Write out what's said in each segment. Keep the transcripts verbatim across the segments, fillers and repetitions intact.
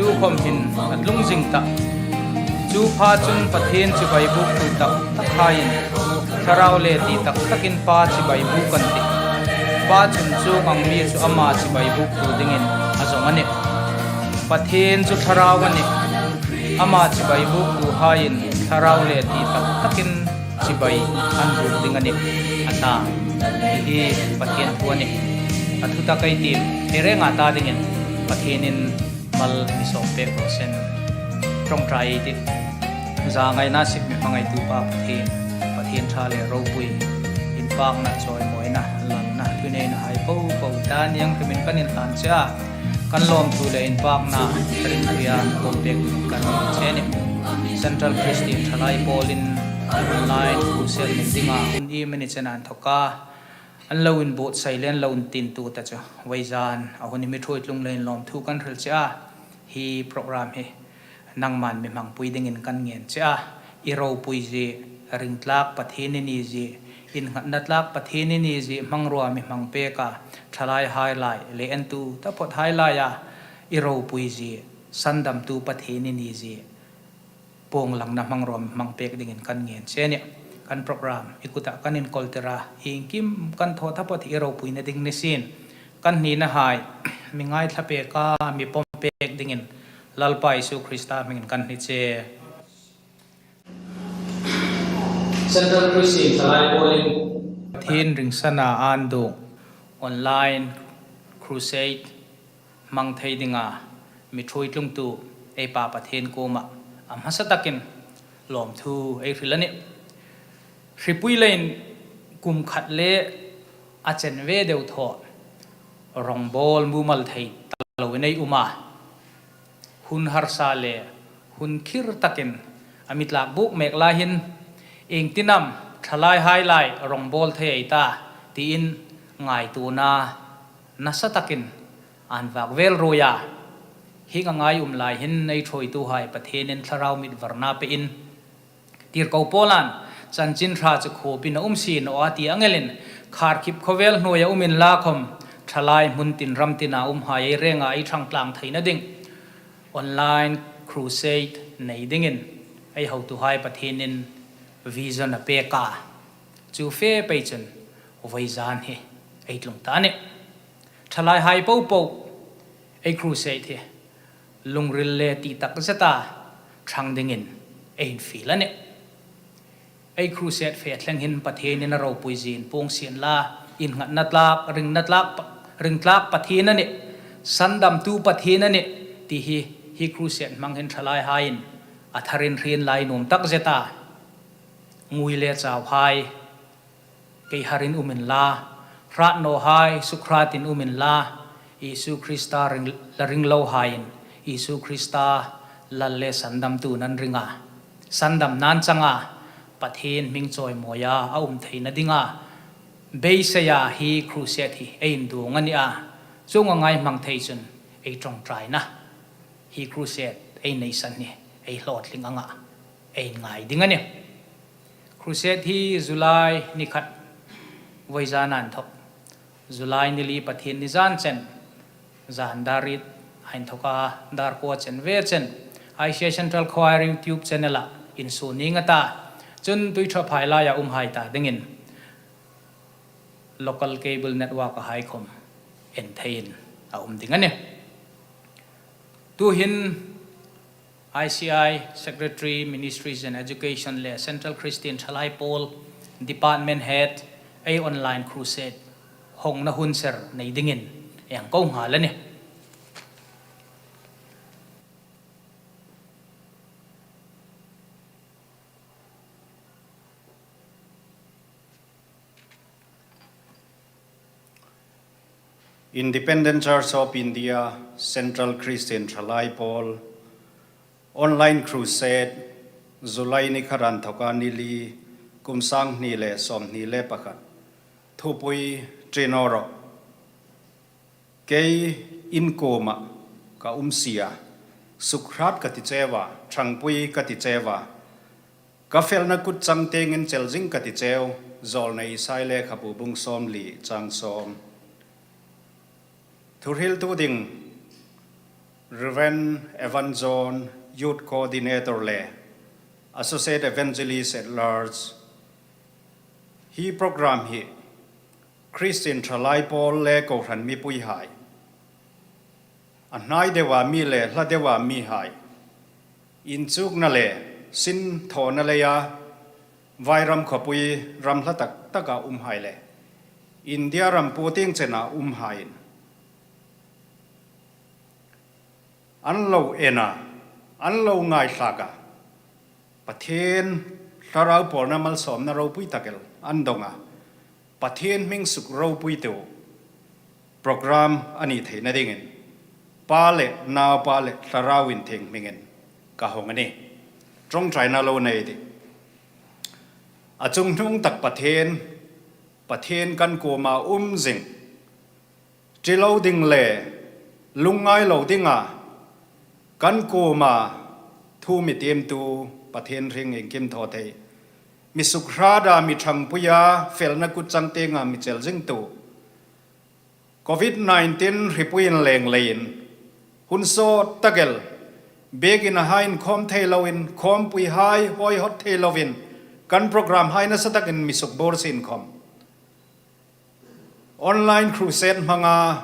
Chu khom hin a tlung zing tah. Chu pha chun Pathien chibai buktu tak takhaiin, thlarau le ti tak takin Pa chibai buk an tih. Pa chun chuong ang mi chu ama chibai buktu dingin a zawng a nih. Pathien chu thlarau a nih. Ama chibai buktuhaiin thlarau le ti tak takin chibai an buk ding a nih, a ta. Hi hi Pathien thu a nih. A thu tak ei tiem, ei renga ta dingin Pathienin mal mi sawm pek raw se. Ṭawngṭai ei tih. Zangaina sip mi hmangaitu Pa Pathien, Pathien ṭha le ropui, inpakna, chawimawina, lalna, thuneina hai po po ta ni ang hrimin kan inhlan che a. Kan lawmthu le inpakna ringpuia kan pek kan che a nih. Central Christian Ṭhalai Pawlin online crusade nei dinga hun iemani chen a inthawka an lo inbuotsai le an lo intintu ta chu vawizan a hun hi mi ṭhuoi tlung leiin lawmthu kan hril che a. Hi program hi nangman mi hmangpui dingin kan ngen che a. I ropuizie, ringtlak Pathien i nizie, innghatna tlak Pathien i nizie hmangruoa mi hmang pek a, ṭhalaihai lai le entu taphawthai laia i ropuizie, sandamtu Pathien i nizie puong langna hmangruoa mi hmang pek dingin kan ngen che a nih. Kan program i kutah kan inkawltir a, iengkim kan thaw taphawt hi i ropuina ding ni sien. Kan hninahai mi ngaithla pek a, mi pawm pek dingin Lalpa Isu Krista hmingin kan hni che. Central Christian Ṭhalai Pawlin Pathien ringsana an duong online crusade hmang thei dinga mi ṭhuoi tlungtu ei Pa Pathien kuoma a hmasa takin lawmthu ei hril a nih. Hripui leiin kum khat le a chen ve deu thaw rawngbawl mumal thei ta loin ei um a. Hun harsa le hun khir takin a mi tlak buk mek lai hin, iengtin am ṭhalaihai lai rawngbawl thei ei ta, tiin ngaituona nasa takin an vak vel ruoi a. Hieng ang ei um lai hin ei ṭhuoituhai Pathienin thlarau mitvarna pein, Tirko Paulan, chanchin ṭha chu khuopin a um si naw a ti ang elin, Kharkip khawvel hnuoia um inla khom, ṭhalai hmun tin ram tina umhai ei renga ei ṭhangtlang theina ding online crusade nei dingin ei hotuhai Pathienin vision a pek a. Chu fe pei chun vawizan hi ei tlung ta a nih. Ṭhalaihai po po ei crusade hi lungril le ti tak zeta ṭhang dingin ei infiel a nih. Ei crusade fe thleng hin Pathienin a ropuizie puong sien la, innghatna tlak, ringna tlak, ringtlak Pathien a nih, sandamtu Pathien a nih, ti hi, hi crusade hmang hin ṭhalaihaiin a tharin hriet lai nuom tak zeta, ngui le chauhai kei harin um inla, hrat nawhai sukhratin um inla, Isu Krista ring, la ring lohaiin Isu Krista lal le sandamtu'n an ring a, sandamna an chang a, Pathien hming chawimawia a um theina dinga beiseia hi crusade hi ei induong a nih a. Chuong ang ei hmang thei chun ei ṭawngṭaina hi crusade ei neisan hi ei hlawtling anga ei ngai ding a nih. Crusade hi July ni khat vawizan a inthawk, July ni li Pathienni zan chen, zan dar riet a inthawka dar kuo chen ve chen, I C I Central Choir YouTube channel-a insuo ning a ta. Chun Tuiṭhaphai laia umhai ta dingin local cable network-a hai khom en theiin a um ding a nih. Tuhin I C I Secretary, Ministries and Education le Central Christian Ṭhalai Pawl Department Head ei online crusade hawngna hun ser nei dingin ei hang ko nghal a nih. Independent Church of India, Central Christian Ṭhalai Pawl, Online Crusade, July ni khat a inthawka ni li, kum sang hni le sawmhni le pakhat. Thupui ṭi naw rawh. Kei in kuoma ka um si a, sukhrat ka ti cheu a, ṭhangpui ka ti cheu a, ka felna kut chang tiengin chel zing ka ti cheu, Zawlnei Isai lekhabu bung sawmli chang sawm. Thuhriltu ding, Reverend Evan John, Youth Coordinator le Associate Evangelist at Large, hi program hi Kristien ṭhalai pawl le kohran mipuihai, a hnai deua mi le hla deua mihai, inchukna le sin thawna leia Vairam khawpui ram hla tak taka umhai le India ram puotieng chena umhaiin an lo en a, an lo ngaithlak a, Pathien Thlarau pawlna malsawmna ropui tak el an dong a, Pathien hming suk ropuitu program a ni theina dingin Pa le Naupa le Thlarau Inthieng hmingin ka hawng a nih. Ṭawngṭaina lo nei tih. A chunghnung tak Pathien, Pathien kan kuoma um zing, ṭi lo ding le lungngai lo dinga kan kuoma thu mi tiemtu Pathien hring iengkim thaw thei, mi sukhrata, mi ṭhangpuia, felna kut changtienga mi chel zingtu, Covid nineteen hripuiin leng leiin hun sawt tak el, biekinahai inkhawm thei loin, khawmpuihai hawihawt thei loin, kan programhai nasa takin mi sukbur sin khawm, online crusade hmanga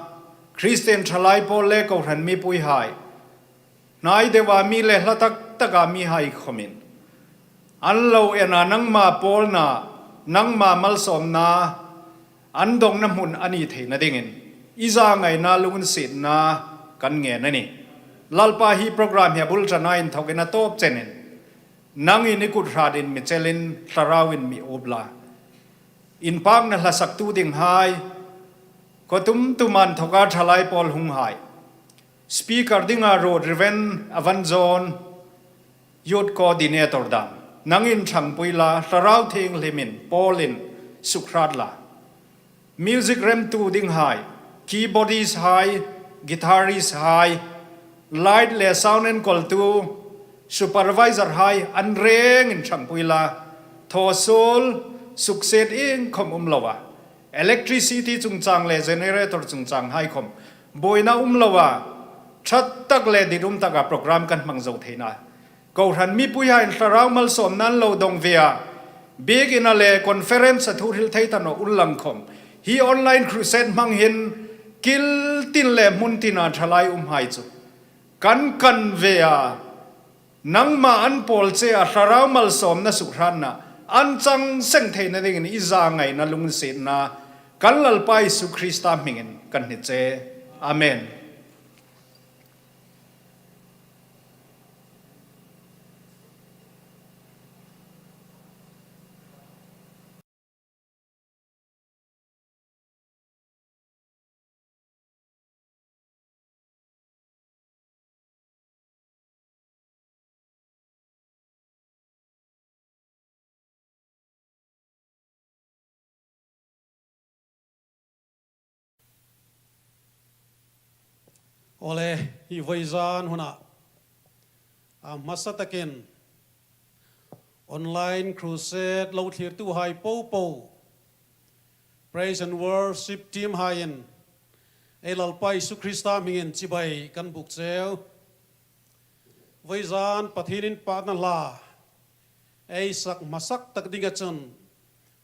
Kristien ṭhalai pawl le kohran mipuihai, hnai deua mi le hla tak taka mihai khawmin an lo en a, nangma pawlna, nangma malsawmna, an dongna hmun a ni theina dingin i zangaina lunginsietna kan ngen a nih. Lalpa, hi program hi a bul ṭana inthokin a tawp chenin nangin i kut hratin mi chelin Thlarauin mi up la. Inpakna hla saktu dinghai, khaw tum tuma inthoka ṭhalai pawl hunghai, speaker dinga ruot Reverend Evan John, Youth Coordinator dam, nangin ṭhangpui la, Thlarau Thienghlimin pawlin sukhrat la. Music remtu dinghai, keyboardisthai, guitaristhai, light le sound enkawltu, supervisorhai an rengin ṭhangpui la, thaw suol, suksiet iengkhawm um loa, electricity chungchang le generator chungchanghai khawm buoina um loa, ṭha tak le ditum taka program kan hmang zo theina, kohran mipuihaiin Thlarau malsawmna an lo dong ve a, biekina le conference-a thu hril thei ta naw unlang khawm, hi online crusade hmang hin kil tin le hmun tina ṭhalai umhai chu kan kan ve a, nangma an pawl chea Thlarau malsawmna sukhratna an chang seng theina dingin i zangaina lunginsietna kan Lalpa Isu Krista hmingin kan hni che. Amen. Awle, hi vawizan huna, a hmasa takin online crusade lo thlirtuhai popo, praise and worship team haiin ei Lalpa Isu Krista hmingin chibai kan buk cheu. Vawizan Pathien inpakna hla ei sak hmasak tak dinga chun,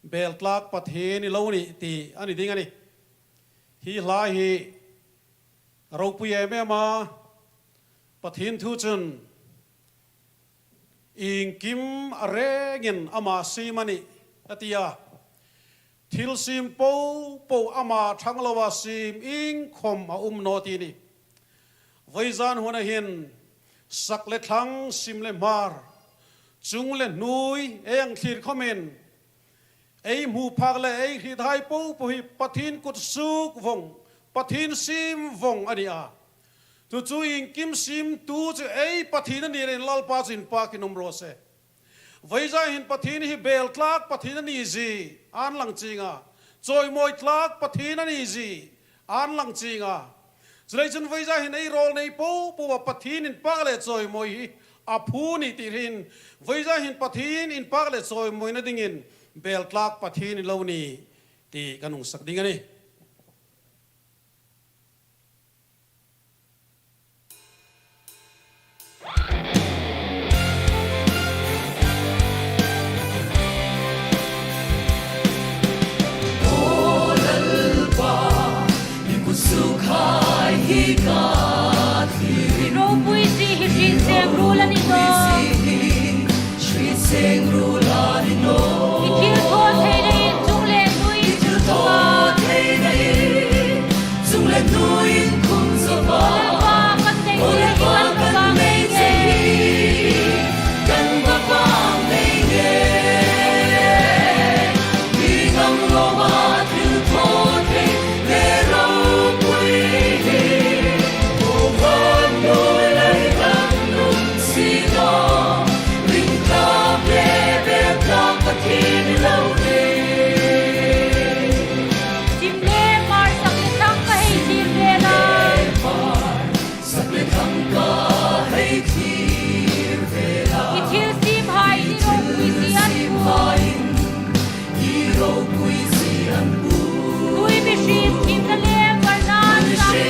Beltlak Pathien i lo nih ti a ni ding a nih. Hi hla hi ropui em em a, Pathien thu chun, iengkim a rengin ama siem a nih, a ti a. Thil siem popo ama ṭhang loa siem iengkhawm a um naw ti a nih. Vawizan huna hin sak le thlang, sim le hmar, chung le hnuoi ei hang thlir khawmin, ei hmu phak le ei hrethai popo hi Pathien kut suok vawng, Pathien siem vawng a ni a. Chu chu iengkim siemtu chu ei Pathien a ni leiin Lalpa chu inpakin um raw se. Vawizan hin Pathien hi beltlak Pathien a ni zie an lang chieng a, chawimawi tlak Pathien a ni zie an lang chieng a. Chuleiin chun vawizan hin ei rawl nei popoa Pathien inpak le chawimawi hi a phu a nih ti hin, vawizan hin Pathien inpak le chawimawina dingin beltlak Pathien i lo nih ti kan hung sak ding a nih. Ruol a ni nawh. I thilthawtheina inchung le hnuoi inchunga Lalpa kan nei che hi kan va vâng nei ngei. Sim le hmar, sak le thang ka hei thlir vel a. I thil simhai ni ropui zie an pung. Hnuoi mihriem thiemna le varna an sang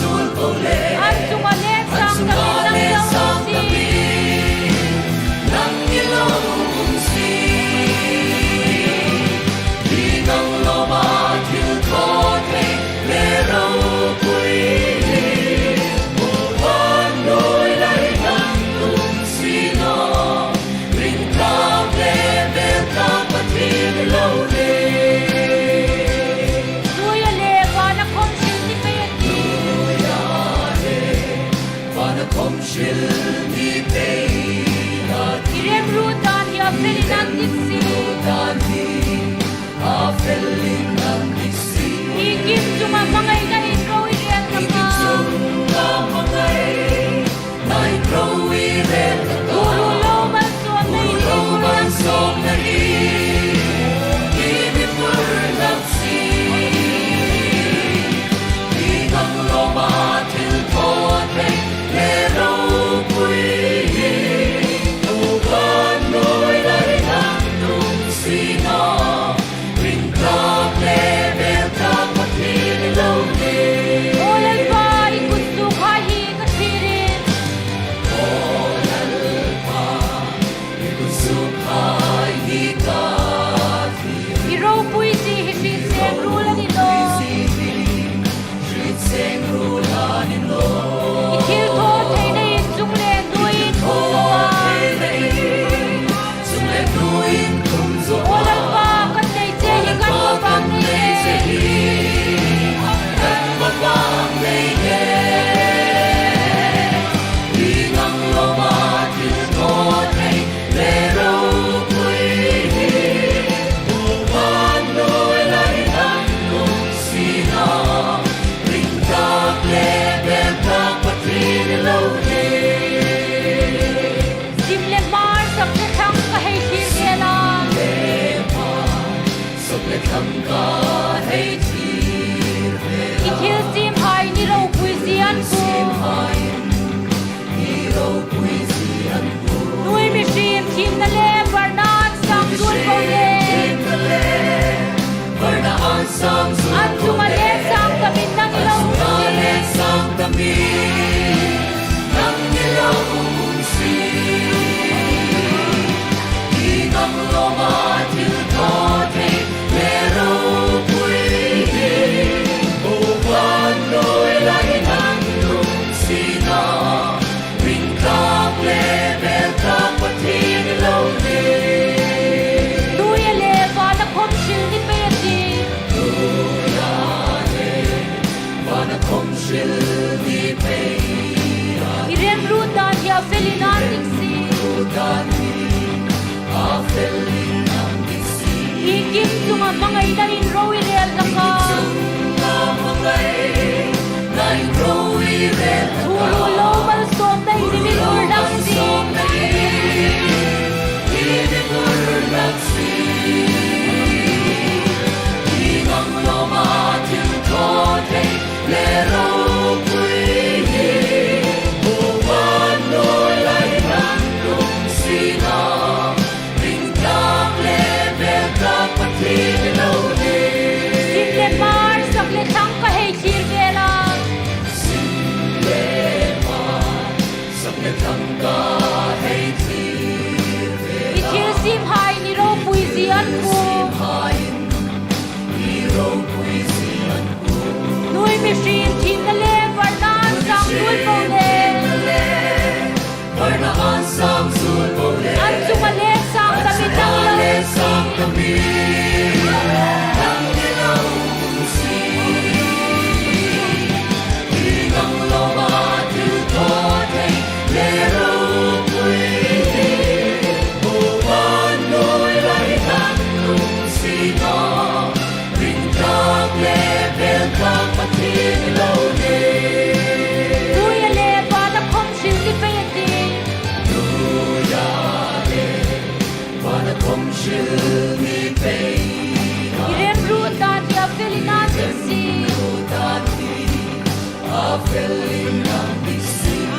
lut khom le. An chunga letsang tamin nang lo um sien. Hnuoia le vana khawm hril ni pei a tih. Hnuoia le vana khawm hril ni pei a tih. I remruot dan hi a felin an dik si. Remruot dan hi a felin an dik si. Iengkim chunga hmangaina in ro i rel hlak a. Iengkim chunga hmangaina in ro i rel hlak a. Thulu lo malsawmna in, thulu lo malsawmna in i mi pur hlak si. I nang lawma thil thaw thei le ropui hi. Uban noi lai nang tum si na. Ring tlak le bel tlak Pathien i lo ni. O Lalpa, i kut sukhai hi ka thlir in. O Lalpa, i kut sukhai hi ka thlir in. I ropui zie hi hriet seng ruol a ni nawh. I thilthawtheina inchung le hnuoi inchunga. O Lalpa, kan nei che hi kan va vâng nei ngei. Sim le hmar, sak le thang ka hei thlir vel a. Sak le thang ka hei thlir vel a. I thil simhai ni ropui zie an pung. Hnuoi mihriem thiemna le varna an sang zuol khom le. An chunga letsang tamin nang i lo um sien. Hnuoia le vana khawm hril ni pei a tih. Hnuoia le vana khawm hril ni pei a tih. I remruot dan hi a felin an dik si. Remruot dan hi a felin an dik si. Iengkim chunga hmangaina in ro i rel hlak a. Iengkim chunga hmangaina in ro i rel hlak a. Thulu lo malsawmna in i mi pur hlak si. Sim le hmar, sak le thang ka hei thlir vel a. Sim le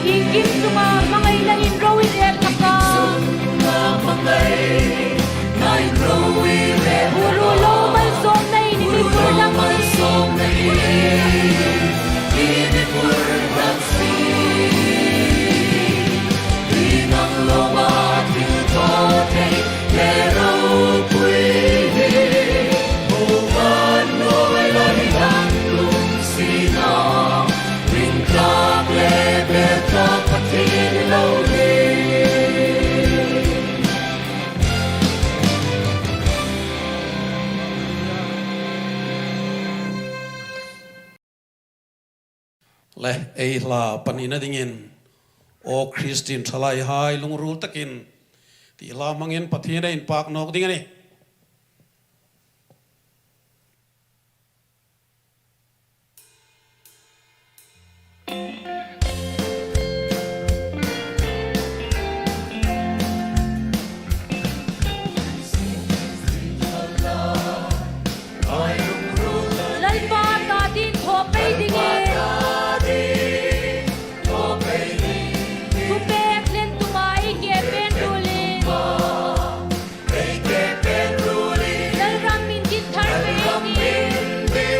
Iengkim chunga hmangaina in ro i rel hlak a. Buru lo malsawmna in i mi pur hlak si. Le, ei hla panina dingin, aw Kristien ṭhalaihai, lungruol takin ti hla hmangin Pathien ei inpak nawk ding a nih. Lalpa ta ding thaw pei dingin, thupêk hlen tunga ei ke pên ruolin, Lalram min dit thar pei ei tih.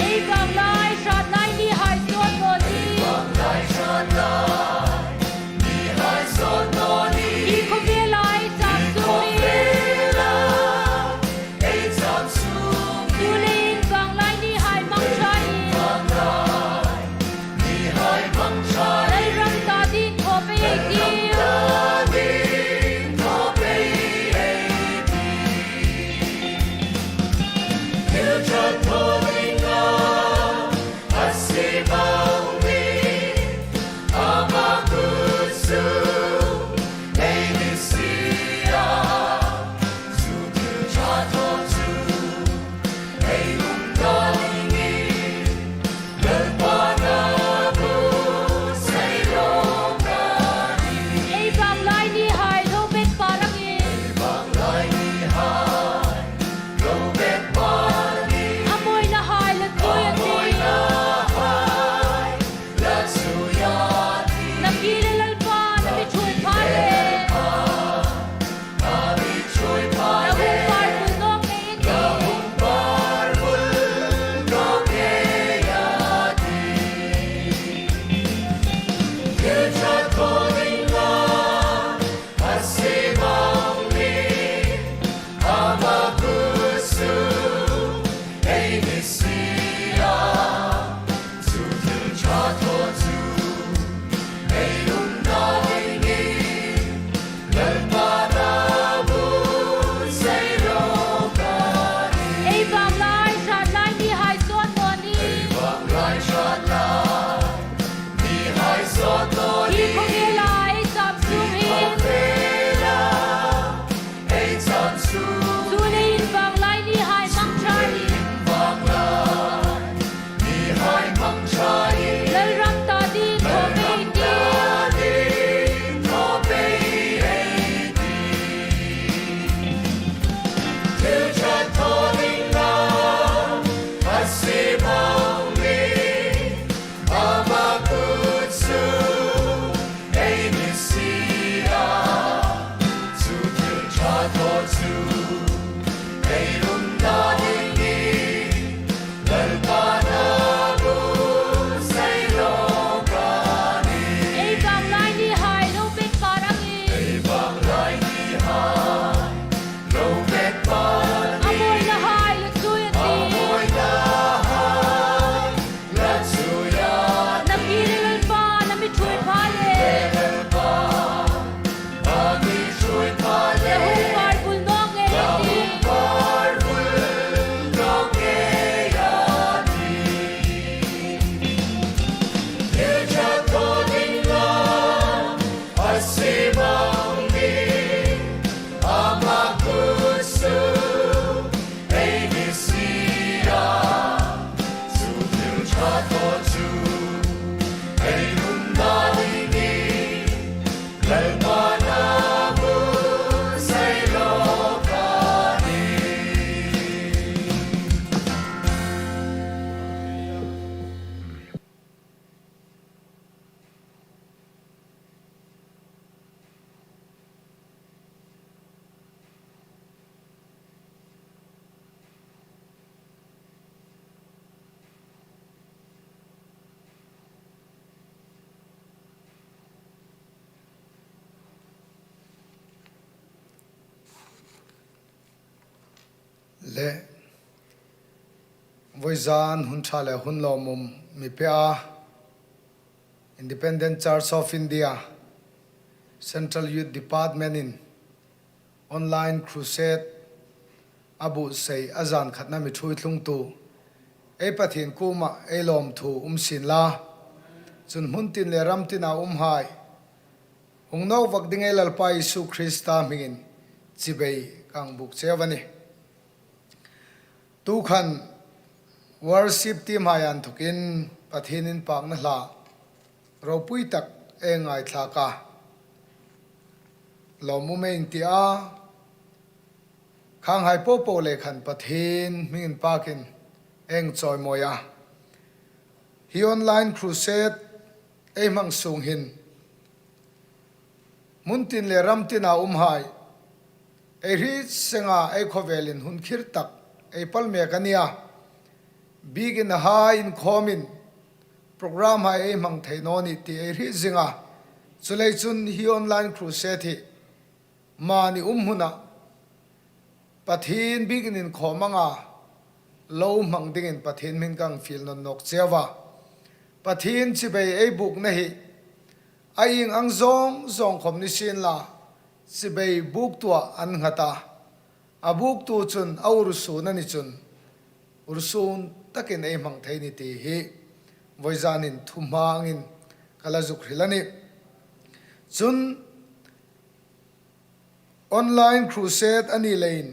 Ei vanglai hrat lai nihai sawt naw ni. I khawvela ei chang sung ni. Tuhin vanglai nihai mangṭha in, Lalram ta ding thaw pei ei tih. Ei vanglai nihai lo bet pa rangin, a mawinahai la ṭhuoi a tih. Na pi le Lalpa, na mi ṭhuoi pha le. Ei vanglai hrat lai nihai sawt naw ni. Ei vanglai hrat lai nihai sawt naw ni. I khawvela Voizan hun ṭha le hun lawmum mi pea Independent Church of India Central Youth Department in online crusade a buotsai a zan khatna mi ṭhuoi tlungtu ei Pathien kuoma ei lawmthu um sien la. Chun hmun tin le ram tina umhai hung nawk vak ding ei Lalpa Isu Krista hmingin chibai ka hang buk cheu a nih. Tukhan worship team hai anthokin Pathien inpakna hla ropui tak ei ngaithlak a, lawmum ei ti a, khanghai popo le khan Pathien hming inpakin ei chawimawi a. Hi online crusade ei hmang sung hin hmun tin le ram tina umhai ei hriet senga ei khawvelin hun khir tak ei pal mek a nih a. Biekin a hai inkhawmin program hai ei hmang thei naw ni ti ei hriet zing a. Chuleiin chun hi online crusade hi mani um huna Pathien biekin inkhawm anga lo hmang dingin Pathien hming ka hang fiel nawn nawk cheu a. Pathien chibai ei bukna hi a ieng ang zawng zawng khawm ni sien la, chibai buktua an nghat a. A buktu chun a ursuon a ni chun ursuon takin ei hmang thei ni ti hi voizan hin thuhmangin ka la zuk hril a nih. Chun online crusade a ni leiin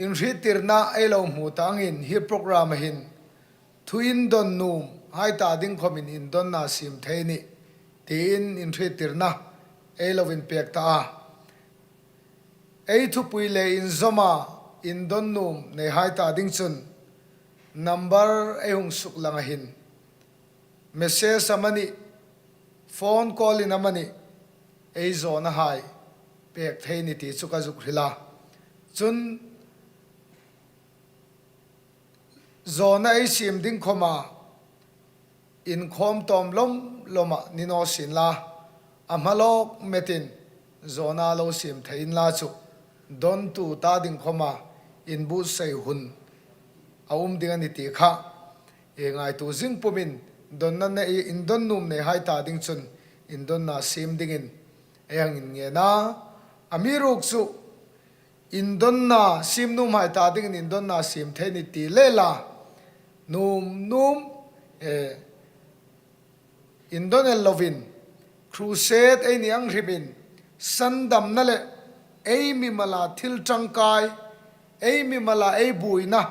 inhriettirna ei lo hmu ta angin hi program a hin thu indon nuom hai ta ding khawmin indonna siem thei ni tiin inhriettirna ei lo inpek ta a. Ei thupui le inzawma indon nuom nei hai ta ding chun number ei hung suklang a hin message amanih, phone call in amanih ei zawna hai pek thei ni ti chu ka zuk hril a. Chun zawna ei siem ding khawma inkhawm tawm lawm lawma ni naw sien la, a hmalawk metin zawna lo siem thei inla chu dontu ta ding khawma inbuotsai hun a um ding a ni ti kha ei ngaituo zing pumin donna nei, indon nuom nei hai ta ding chun indonna siem dingin ei hang inngen a. Amiruokchu indonna siem nuom hai ta dingin indonna siem thei ni ti le la, nuom nuom, eh, indon el lovin crusade ei ni ang hrimin sandamna le ei mimala thil ṭangkai, ei mimala ei buoina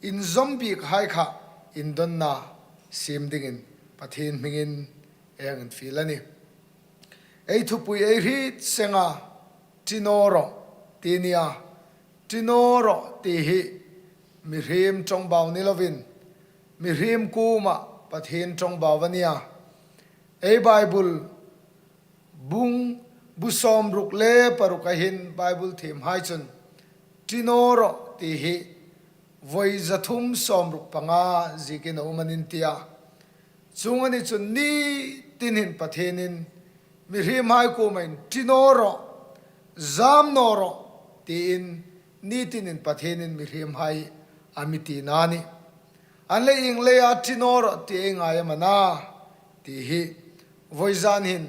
inzawm bik hai kha indonna siem dingin Pathien hmingin ei hang infiel a nih. Ei thupui ei hriet senga ṭi naw rawh ti ni a. Ṭi naw rawh ti hi mihriem ṭawngbau ni lovin mihriem kuoma Pathien ṭawngbau a ni a. Ei Bible bung bu sawmruk le paruk a hin Bible thiem hai chun ṭi naw rawh ti hi voi za thum sawmruk panga zikin a um an inti a. Chuong a ni chun ni tin hin Pathienin mihriem hai kuoma hin ṭi naw rawh, zam naw rawh tiin ni tin hin Pathienin mihriem hai a mi tina a nih. An le ieng leia ṭi naw rawh ti ei ngai am a na ti hi voizan hin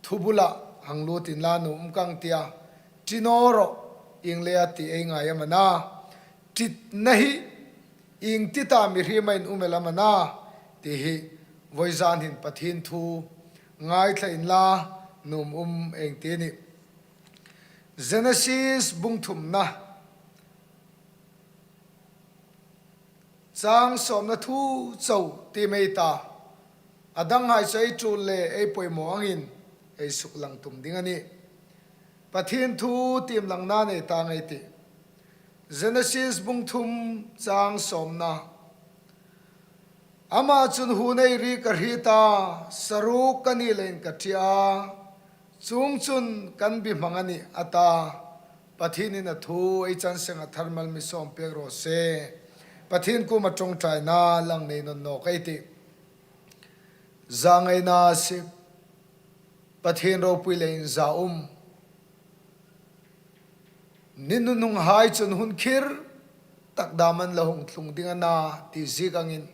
thu bula hang lut inla nuom ka hang ti a. Ṭi naw rawh ieng leia ti ei ngai am a na, ṭitna hi ieng tita mihriem a um el am a na ti hi voizan hin Pathien thu ngaithla inla nuom um ei ti a nih. Genesis bung thumna chang sawmna thu chau ti mei ta, a danghai chu ei tul le ei poimaw angin ei suklang tum ding a nih. Pathien thu tiem langna nei ta ngei ei tih. Genesis bung thum chang sawmna. Ama chun, "Hun ei ri ka hriet a, saruk ka ni leiin ka ṭi a, chuongchun kan bi hmang a nih," a ta. Pathienin a thu ei chan senga tharmal mi sawm pek raw se. Pathien kuoma ṭawngṭaina lang nei nawn nawk ei tih. Zangaina sip, Pathien ropui le inzaum. Ni nununghai chun hun khir tak dam an la hung tlung ding a na ti ziek angin,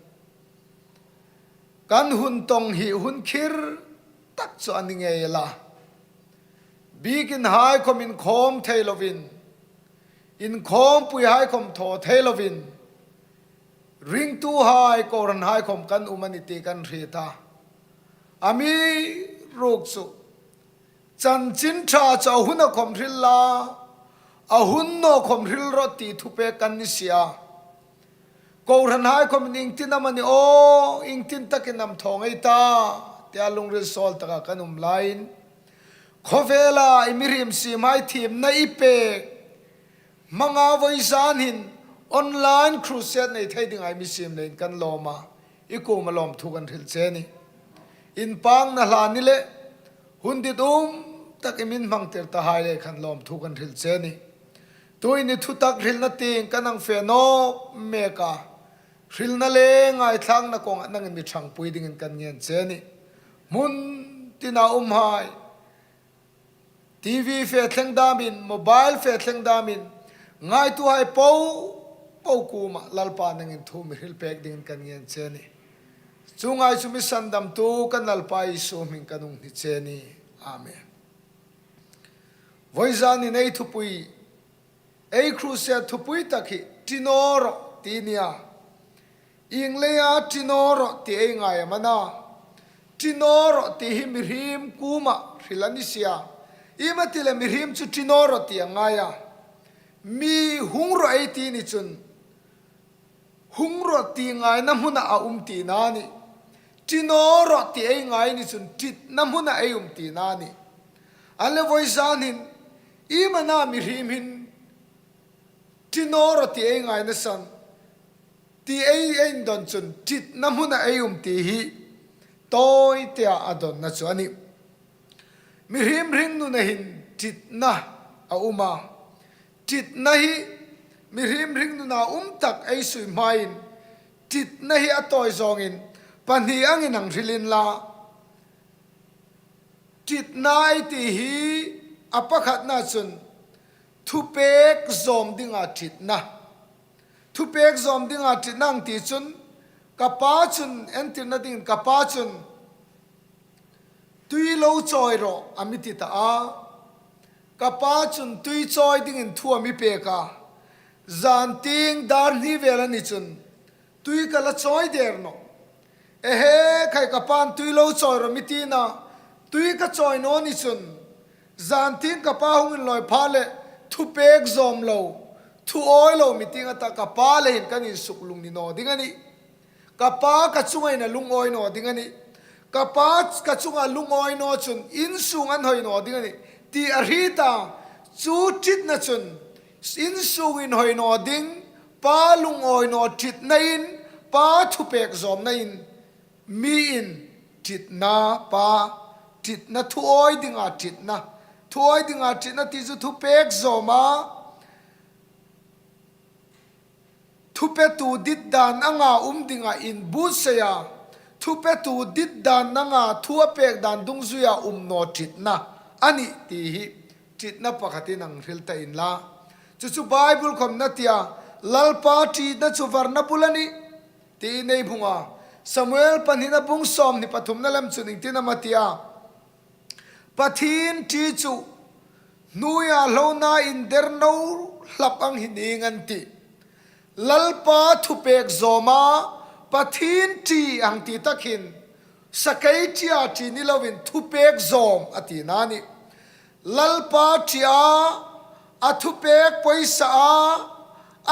kan hun tawng hi hun khir tak chu a ni ngei a la. Biekinhai khawm inkhawm thei lovin, inkhawmpuihai khawm thaw thei lovin, ringtuhai, kohranhai khawm kan um a ni ti kan hriet a. Amiruokchu, chanchin ṭha chu a huna khawm hril la, a hun naw khawm hril rawh ti thupek kan ni si a. Kohranhai khawmin iengtin am a ni aw, iengtin takin am thaw ngei ta, tia lungril sawl taka kan um laiin, khawvela i mihriem siemhai thiemna i pek hmanga vawizan hin online crusade nei thei dinga i mi siem leiin kan lawm a, i kuoma lawmthu kan hril che a nih. Inpakna hla ni le, hun ditum tak i min hmangtir tahai le khan lawmthu kan hril che a nih. Tuin i thutak hrilna tieng kan hang fe nawk mek a, hrilna le ngaithlakna kawngah nangin mi ṭhangpui dingin kan ngen che a nih. Hmun tina umhai, TV fe thleng damin, mobile fe thleng damin, ngaituhai po po kuoma Lalpa nangin thu mi hril pek dingin kan ngen che a nih. Chuonghai chu mi sandamtu kan Lalpa Isu hming kan hung hni che a nih. Amen. Vawizanin ei thupui, ei crusade thupui tak hi, Ṭi naw rawh ti a nih a. Ieng leia ṭi naw rawh ti ei ngai am a na? Ṭi naw rawh ti hi mihriem kuoma hril a ni si a. Ieng am a ti le mihriem chu ṭi naw rawh ti a ngai a. Mi hung rawh ei ti ni chun, hung rawh ti ngaina hmuna a um tina a nih. Ṭi naw rawh ti ei ngai ni chun ṭitna hmuna ei um tina a nih. A le vawizan hin, ieng am a na mihriem hin ṭi naw rawh ti ei ngaina san, ti ei, ei indon chun ṭitna hmuna ei um ti hi tawi tea a dawnna chu a nih. Mihriem hringnuna hin ṭitna a um a. Ṭitna hi mihriem hringnuna um tak ei sui hmain ṭitna hi a tawi zawngin pahni angin hang hril inla. Ṭitna ei ti hi a pakhatna chun thupek zawm dinga ṭitna. Thupek zawm dinga ṭitna ang ti chun ka pa chun, entirna dingin ka pa chun tui lo chawi rawh a mi ti ta a. Ka pa chun tui chawi dingin thu a mi pek a. Zantieng dar hni vel a ni chun tui ka la chawi der nawh. Ehe, khai ka pan tui lo chawi rawh mi tina, tui ka chawi naw ni chun, zantieng ka pa hung inlawi pha le thupek zawm lo, thu awi lo mi tieng a ta ka pa le hin kan insuk lung ni naw ding a nih. Ka pa ka chunga hin a lungawi naw ding a nih. Ka pa ka chunga lungawi naw chun insung an hawi naw ding a nih, ti a hriet a. Chu ṭitna chun insung inhawi naw ding, pa lungawi naw ṭitna in, pa thupek zawmna in, mi in ṭitna, pa ṭitna, thu awi dinga ṭitna. Thu awi dinga ṭitna ti chu thupek zawm a. Thupetu dit dan anga um dinga inbuotsai a, thupetu dit dan anga thu a pek dan dungzuia um naw ṭitna a nih ti hi ṭitna pakhatin hang hril ta inla. Chu chu Bible khawmin a ti a, Lalpa ṭina chu varna bul a nih, tiin ei hmu a. Samuel pahnina bung sawmhni pathumna lem chun iengtin am a ti a? Pathien ṭi chu hnuoia hlona inder no hlap ang hi ning an tih. Lalpa thupek zawma Pathien ṭi ang ti tak hin, sakei ṭia ṭi ni loin thupek zawm a tina a nih. Lalpa ṭia, a thupek pawisa a,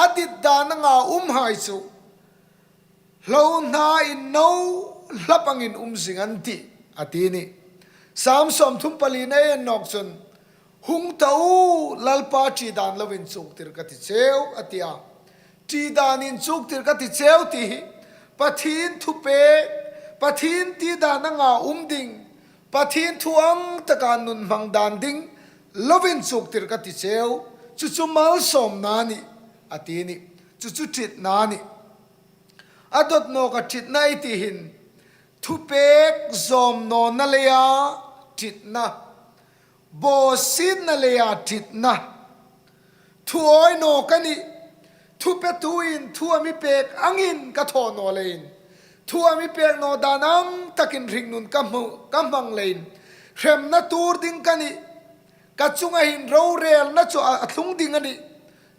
a dit dan anga umhai chu hlona in no hlap angin um zing an tih, a ti a nih. Sam sawmthum palina ei en nawk chun, hung ta u, Lalpa ṭi dan loin chuktir ka ti cheu, a ti a. Ṭi danin chuktir ka ti cheu ti hi Pathien thupek, Pathien ti dan anga um ding, Pathien thu ang taka nun hmang dan ding loin chuktir ka ti cheu, chu chu malsawmna a nih, a ti a nih. Chu chu ṭitna a nih. A dawt nawka ṭitna ei ti hin, thupek zawm nawna leia ṭitna, bawsietna leia ṭitna, Thu awi naw ka nih. Thupetuin thu a mi pek angin ka thaw naw leiin, thu a mi pek naw dan ang takin hringnun ka hmu, ka hmang leiin, hremna tuor ding ka nih. Ka chunga hin rorelna chu a, a tlung ding a nih.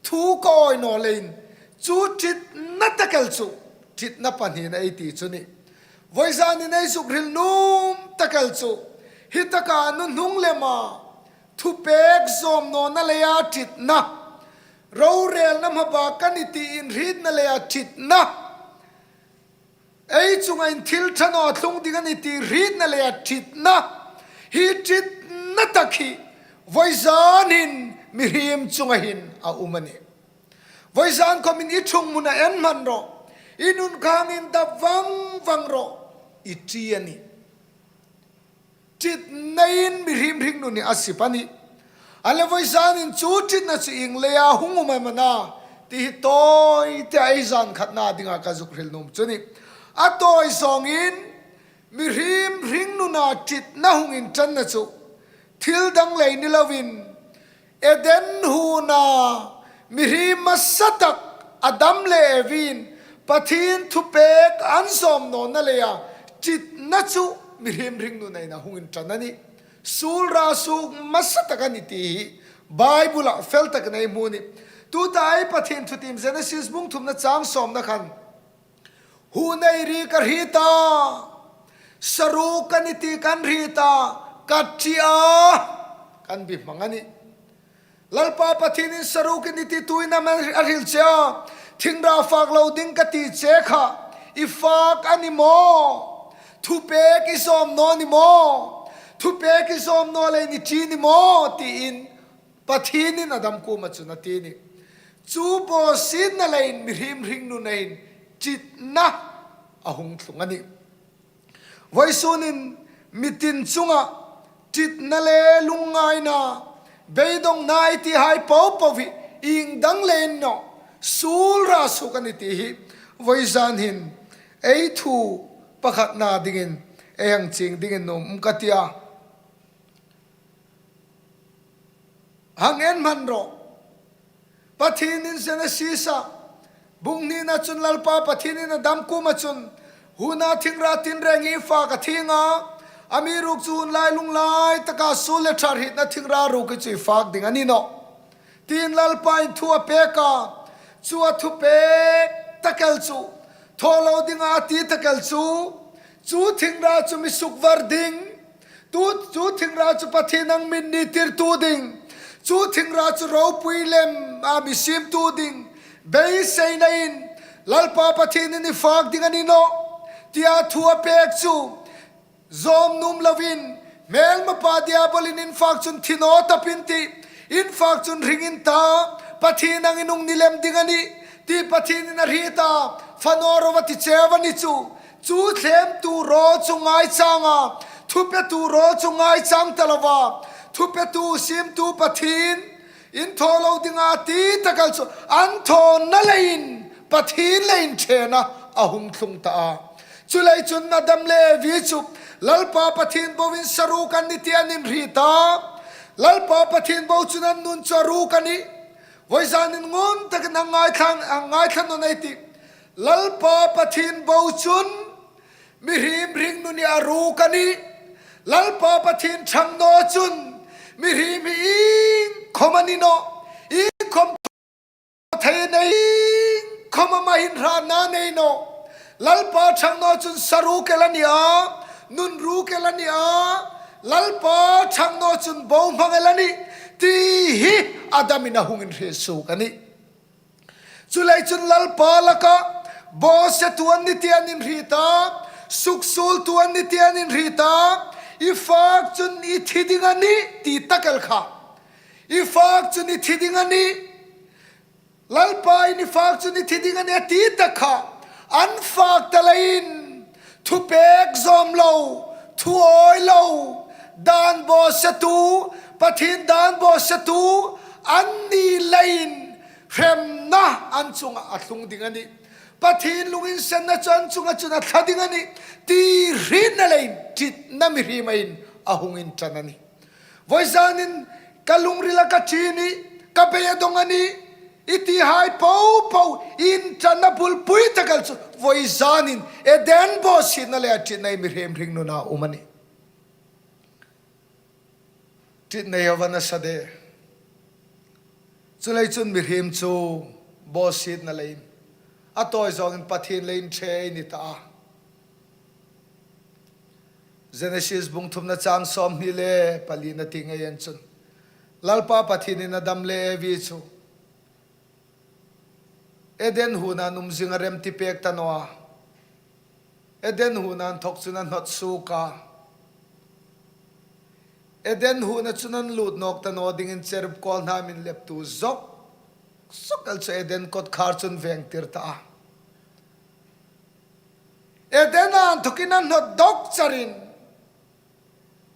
Thu ka awi naw leiin, chu ṭitna tak el chu ṭitna pahnina ei ti chu a nih. Vawizanin ei zuk hril nuom tak el chu, hi taka nuhnung lema thupek zawm nawna leia ṭitna, rorelna hmabak ka nih tiin hrietna leia ṭitna, ei chunga hin thil ṭha naw tlung ding a nih ti hrietna leia ṭitna, hi ṭitna tak hi vawizanin mihriem chunga hin a um a nih. Vawizan khawmin i ṭhunghmuna en hman rawh, i nun khangin dap vang vang rawh, i ṭi a nih. Ṭitnain mihriem hringnun hi a sip a nih. A le vawizanin chu ṭitna chu ieng leia hung um am a na ti hi tawite ei zan khatna dinga ka zuk hril nuom chu a nih. A tawi zawngin mihriem hringnuna ṭitna hung inṭanna chu thil dang lei ni loin, Eden huona mihriem hmasa tak Adam le Evin Pathien thupek an zawm nawna leia ṭitna chu mihriem hringnuna hin a hung inṭan a nih. Suol ra suok hmasa tak a nih ti hi Bible-a fel takin ei hmu a nih. Tuta ei Pathien thutiem Genesis bung thumna chang sawmna khan, huon ei ri ka hriet a, saruok ka nih ti kan hriet a, ka ṭi a, kan bi hmang a nih. Lalpa Pathienin saruok i nih ti tuin am a hril che a, thingra fak lo ding ka ti che kha i fak a ni maw? Thupek i zawm naw ni maw? Thupek i zawm naw leiin i ṭi ni maw? Tiin Pathienin Adam kuoma chun a ti a nih. Chu bawsietna leiin mihriem hringnuna hin ṭitna a hung tlung a nih. Vawisunin mi tin chunga ṭitna le lungngaina, beidongna ei ti hai popo hi ieng dang leiin naw suol ra suok a nih ti hi vawizan hin ei thu pakhatna dingin ei hang chieng dingin nuom ka ti a. Hang en hman rawh. Pathienin Genesis-a bung hnina chun Lalpa Pathienin Adam kuoma chun, huona thingra tinreng hi fak a thing a, amiruokchu huon lai lunglai taka suol le ṭha hrietna thingra ruok hi chu i fak ding a ni nawh, tiin Lalpain thu a pek a. Chu a thupek tak el chu, thaw lo dinga a ti tak el chu, chu thingra chu mi sukvar ding, tu, chu thingra chu Pathien hang mi ni tirtu ding, chu thingra chu ropui lema mi siemtu ding beiseinain Lalpa Pathienin i fak ding a ni nawh, tia thu a pek chu zawm nuom loin, hmelmapa Diabolin in fak chun thi naw ta pei in tih, in fak chun hring in ta, Pathien hang i hung ni lem ding a nih, ti Pathienin a hriet a, fa naw ro a ti cheu a ni chu. Chu thlemtu ro chu ngaichang a, thupetu ro chu ngaichang ta lova, thupetu siemtu Pathien, in thaw lo dinga ti tak el chu an thawna leiin Pathien le inṭhena a hung tlung ta a. Chuleiin chun Adam le Evi chu Lalpa Pathien boin saruok an nih ti an inhriet a. Lalpa Pathien bo chun an nun chu a ruok a nih. Vawizanin ngun takin a ngaithla, a ngaithla naw ei tih. Lalpa Pathien bo chun mihriem hringnun hi a ruok a nih. Lalpa Pathien ṭhang naw chun mihriem hi iengkhawm a ni nawh, iengkhawm thei nei, iengkhawm ama hin hratna nei nawh. Lalpa ṭhang naw chun saruok el a ni a, nun ruok el a ni a, Lalpa ṭhang naw chun bo hmang el a nih, ti hi Adamin a hung inhriet suok a nih. Chuleiin chun Lalpa laka bawsetu an nih ti an inhriet a, suksuoltu an nih ti an inhriet a, i fak chun i thi ding a nih ti tak el kha, i fak chun i thi ding a nih, Lalpain i fak chun i thi ding a nih a ti tak kha, an fak ta leiin thupek zawm lo, thu awi lo, dan bawsetu, Pathien dan bawsetu an ni leiin hremna an chunga a tlung ding a nih. Pathien lunginsenna chu an chunga chun a thla ding a nih, ti hrietna leiin ṭitna mihriem hin a hung inṭan a nih. Vawizanin ka lungrila ka ṭi a nih, ka bei a dong a nih, i ti hai po po, inṭanna bulpui tak el chu, vawizanin Eden bawsietna le a ṭitna hi mihriem hringnuna um a nih. Ṭitna hi a va nasa de. Chuleiin chun mihriem chu bawsietna leiin a tawi zawngin Pathien le inṭhe ei ni ta a. Genesis bung thumna chang sawmhni le palina ti ngei en chun, Lalpa Pathienin Adam le Evi chu Eden huona an um zing a remti pek ta naw a. Eden huona inthok chun an hnawt suok a. Eden huona chun an lut nawk ta naw dingin cherub kawlhnam inleptu zok zok el chu Eden kawtkhar chun vengtir ta a. Eden-a inthokin an hnawt dawk charin,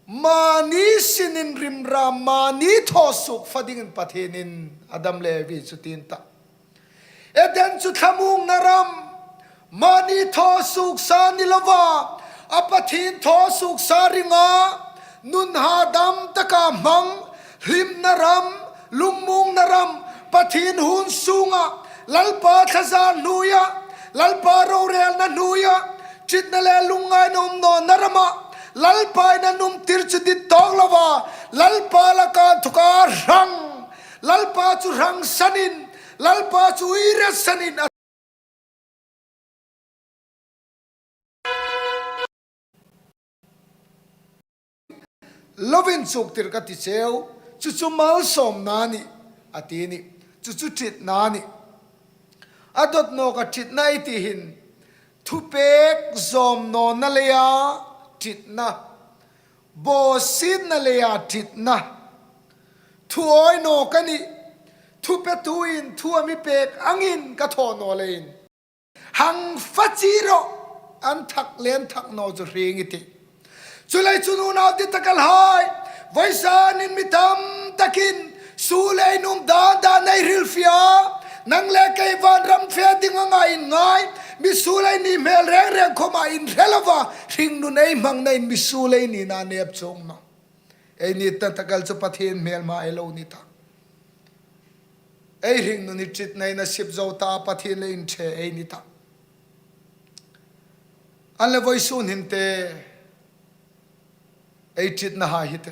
mani sinin rimra mani thaw suok fa dingin Pathienin Adam le Evi chu tiin ta. Eden chu thlamuongna ram, mani thaw suok sa ni lova, a Pathien thaw suok sa ringa, nun hadam taka hmang, hlimna ram, lungmuongna ram, Pathien huon sunga, Lalpa thlazar hnuoia, Lalpa rorelna hnuoia, ṭitna le lungngaina um nawna rama, Lalpa'n a nuomtir chu dit tawk lova, Lalpa laka inthoka hrang, Lalpa chu hrang sanin, Lalpa chu uire sanin a lovin chuktir ka ti cheu, chu chu malsawmna a nih, a ti a nih, chu chu ṭitna a nih. A dawt nawka ṭitna ei ti hin, thupek zawm nawna leia ṭitna, bawsietna leia ṭitna, thu awi nawk a nih, thupetuin thu a mi pek angin ka thaw naw leiin. Hang fa chi rawh, an thak le an thak naw chu hring i tih. Chuleiin chun unau dittakhai, vawizanin mi tam takin, suol ei nuom dan dan ei hrilfie a, nang le kei vanram fe ding anga inngai, mi suol ei ni hmel reng reng khawma inhre lova, hringnun ei hmangnain mi suol ei nina nep chuong nawh. Ei nitna tak el chu Pathien hmelma ei lo ni ta. Ei hringnun hi ṭitnain a sip zo ta, Pathien le inṭhe ei ni ta. An le vawisun hin te, ei ṭitnahai hi te.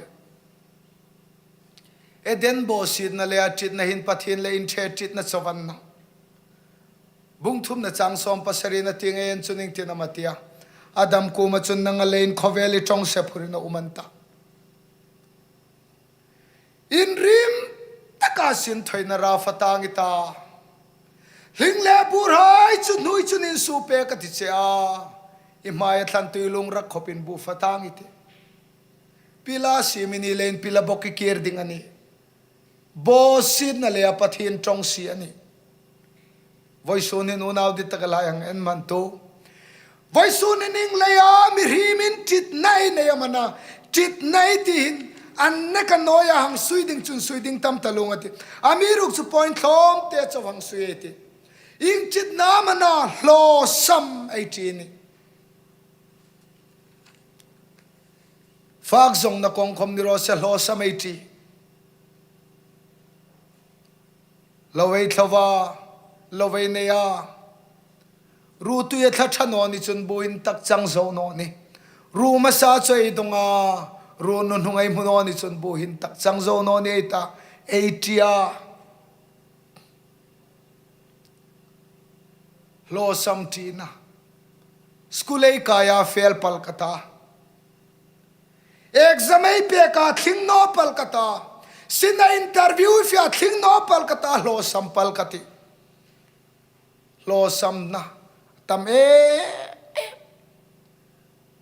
Eden bawsietna leia ṭitna hin Pathien le inṭhe ṭitna chauvanna. Bung thumna chang sawm pasarina ti ngei en chun ieng tin am a ti a. Adam kuoma chun nang a leiin khawvel hi ṭawng se phurin a um an ta. Inrim taka sin thawina ra fa tang i ta. Hling le burhai chu hnuoi chun insuo pek ka ti che a. I hmaia thlan tui lung rak khawpin bu fa tang i tih. Pila siem i ni leiin pila bawk i kir ding a nih. Bawsietna leia Pathien ṭawngsie a nih. Vawisun hin unau dittakhai hang en hman tu. Vawisun hin ieng leia mihriemin ṭitna ei nei am a na, ṭitna ei ti hin, an nek a nawia hang sui ding chun sui ding tam ta lung a tih. Amiruokchu point thlawmte chau hang sui ei tih. Ieng ṭitna am a na, hlawsam ei ti a nih. Fak zawngna kawng khawm ni raw se, hlawsam ei ti. Lo ei thlova, lo ei neia. Ruo tuia thla ṭha naw ni chun bu hin tak chang zo naw ni. Ruo hmasa chu ei donga, ruo nunhnung ei hmu naw ni chun bu hin tak chang zo naw ni ei ta, ei ti a. Hlawsam ṭina. School ei kaia fail pal ka ta. Exam ei peka thling naw pal ka ta. Sina interview fia thling naw pal ka ta, hlawsam pal ka tih. Hlawsamna tam e.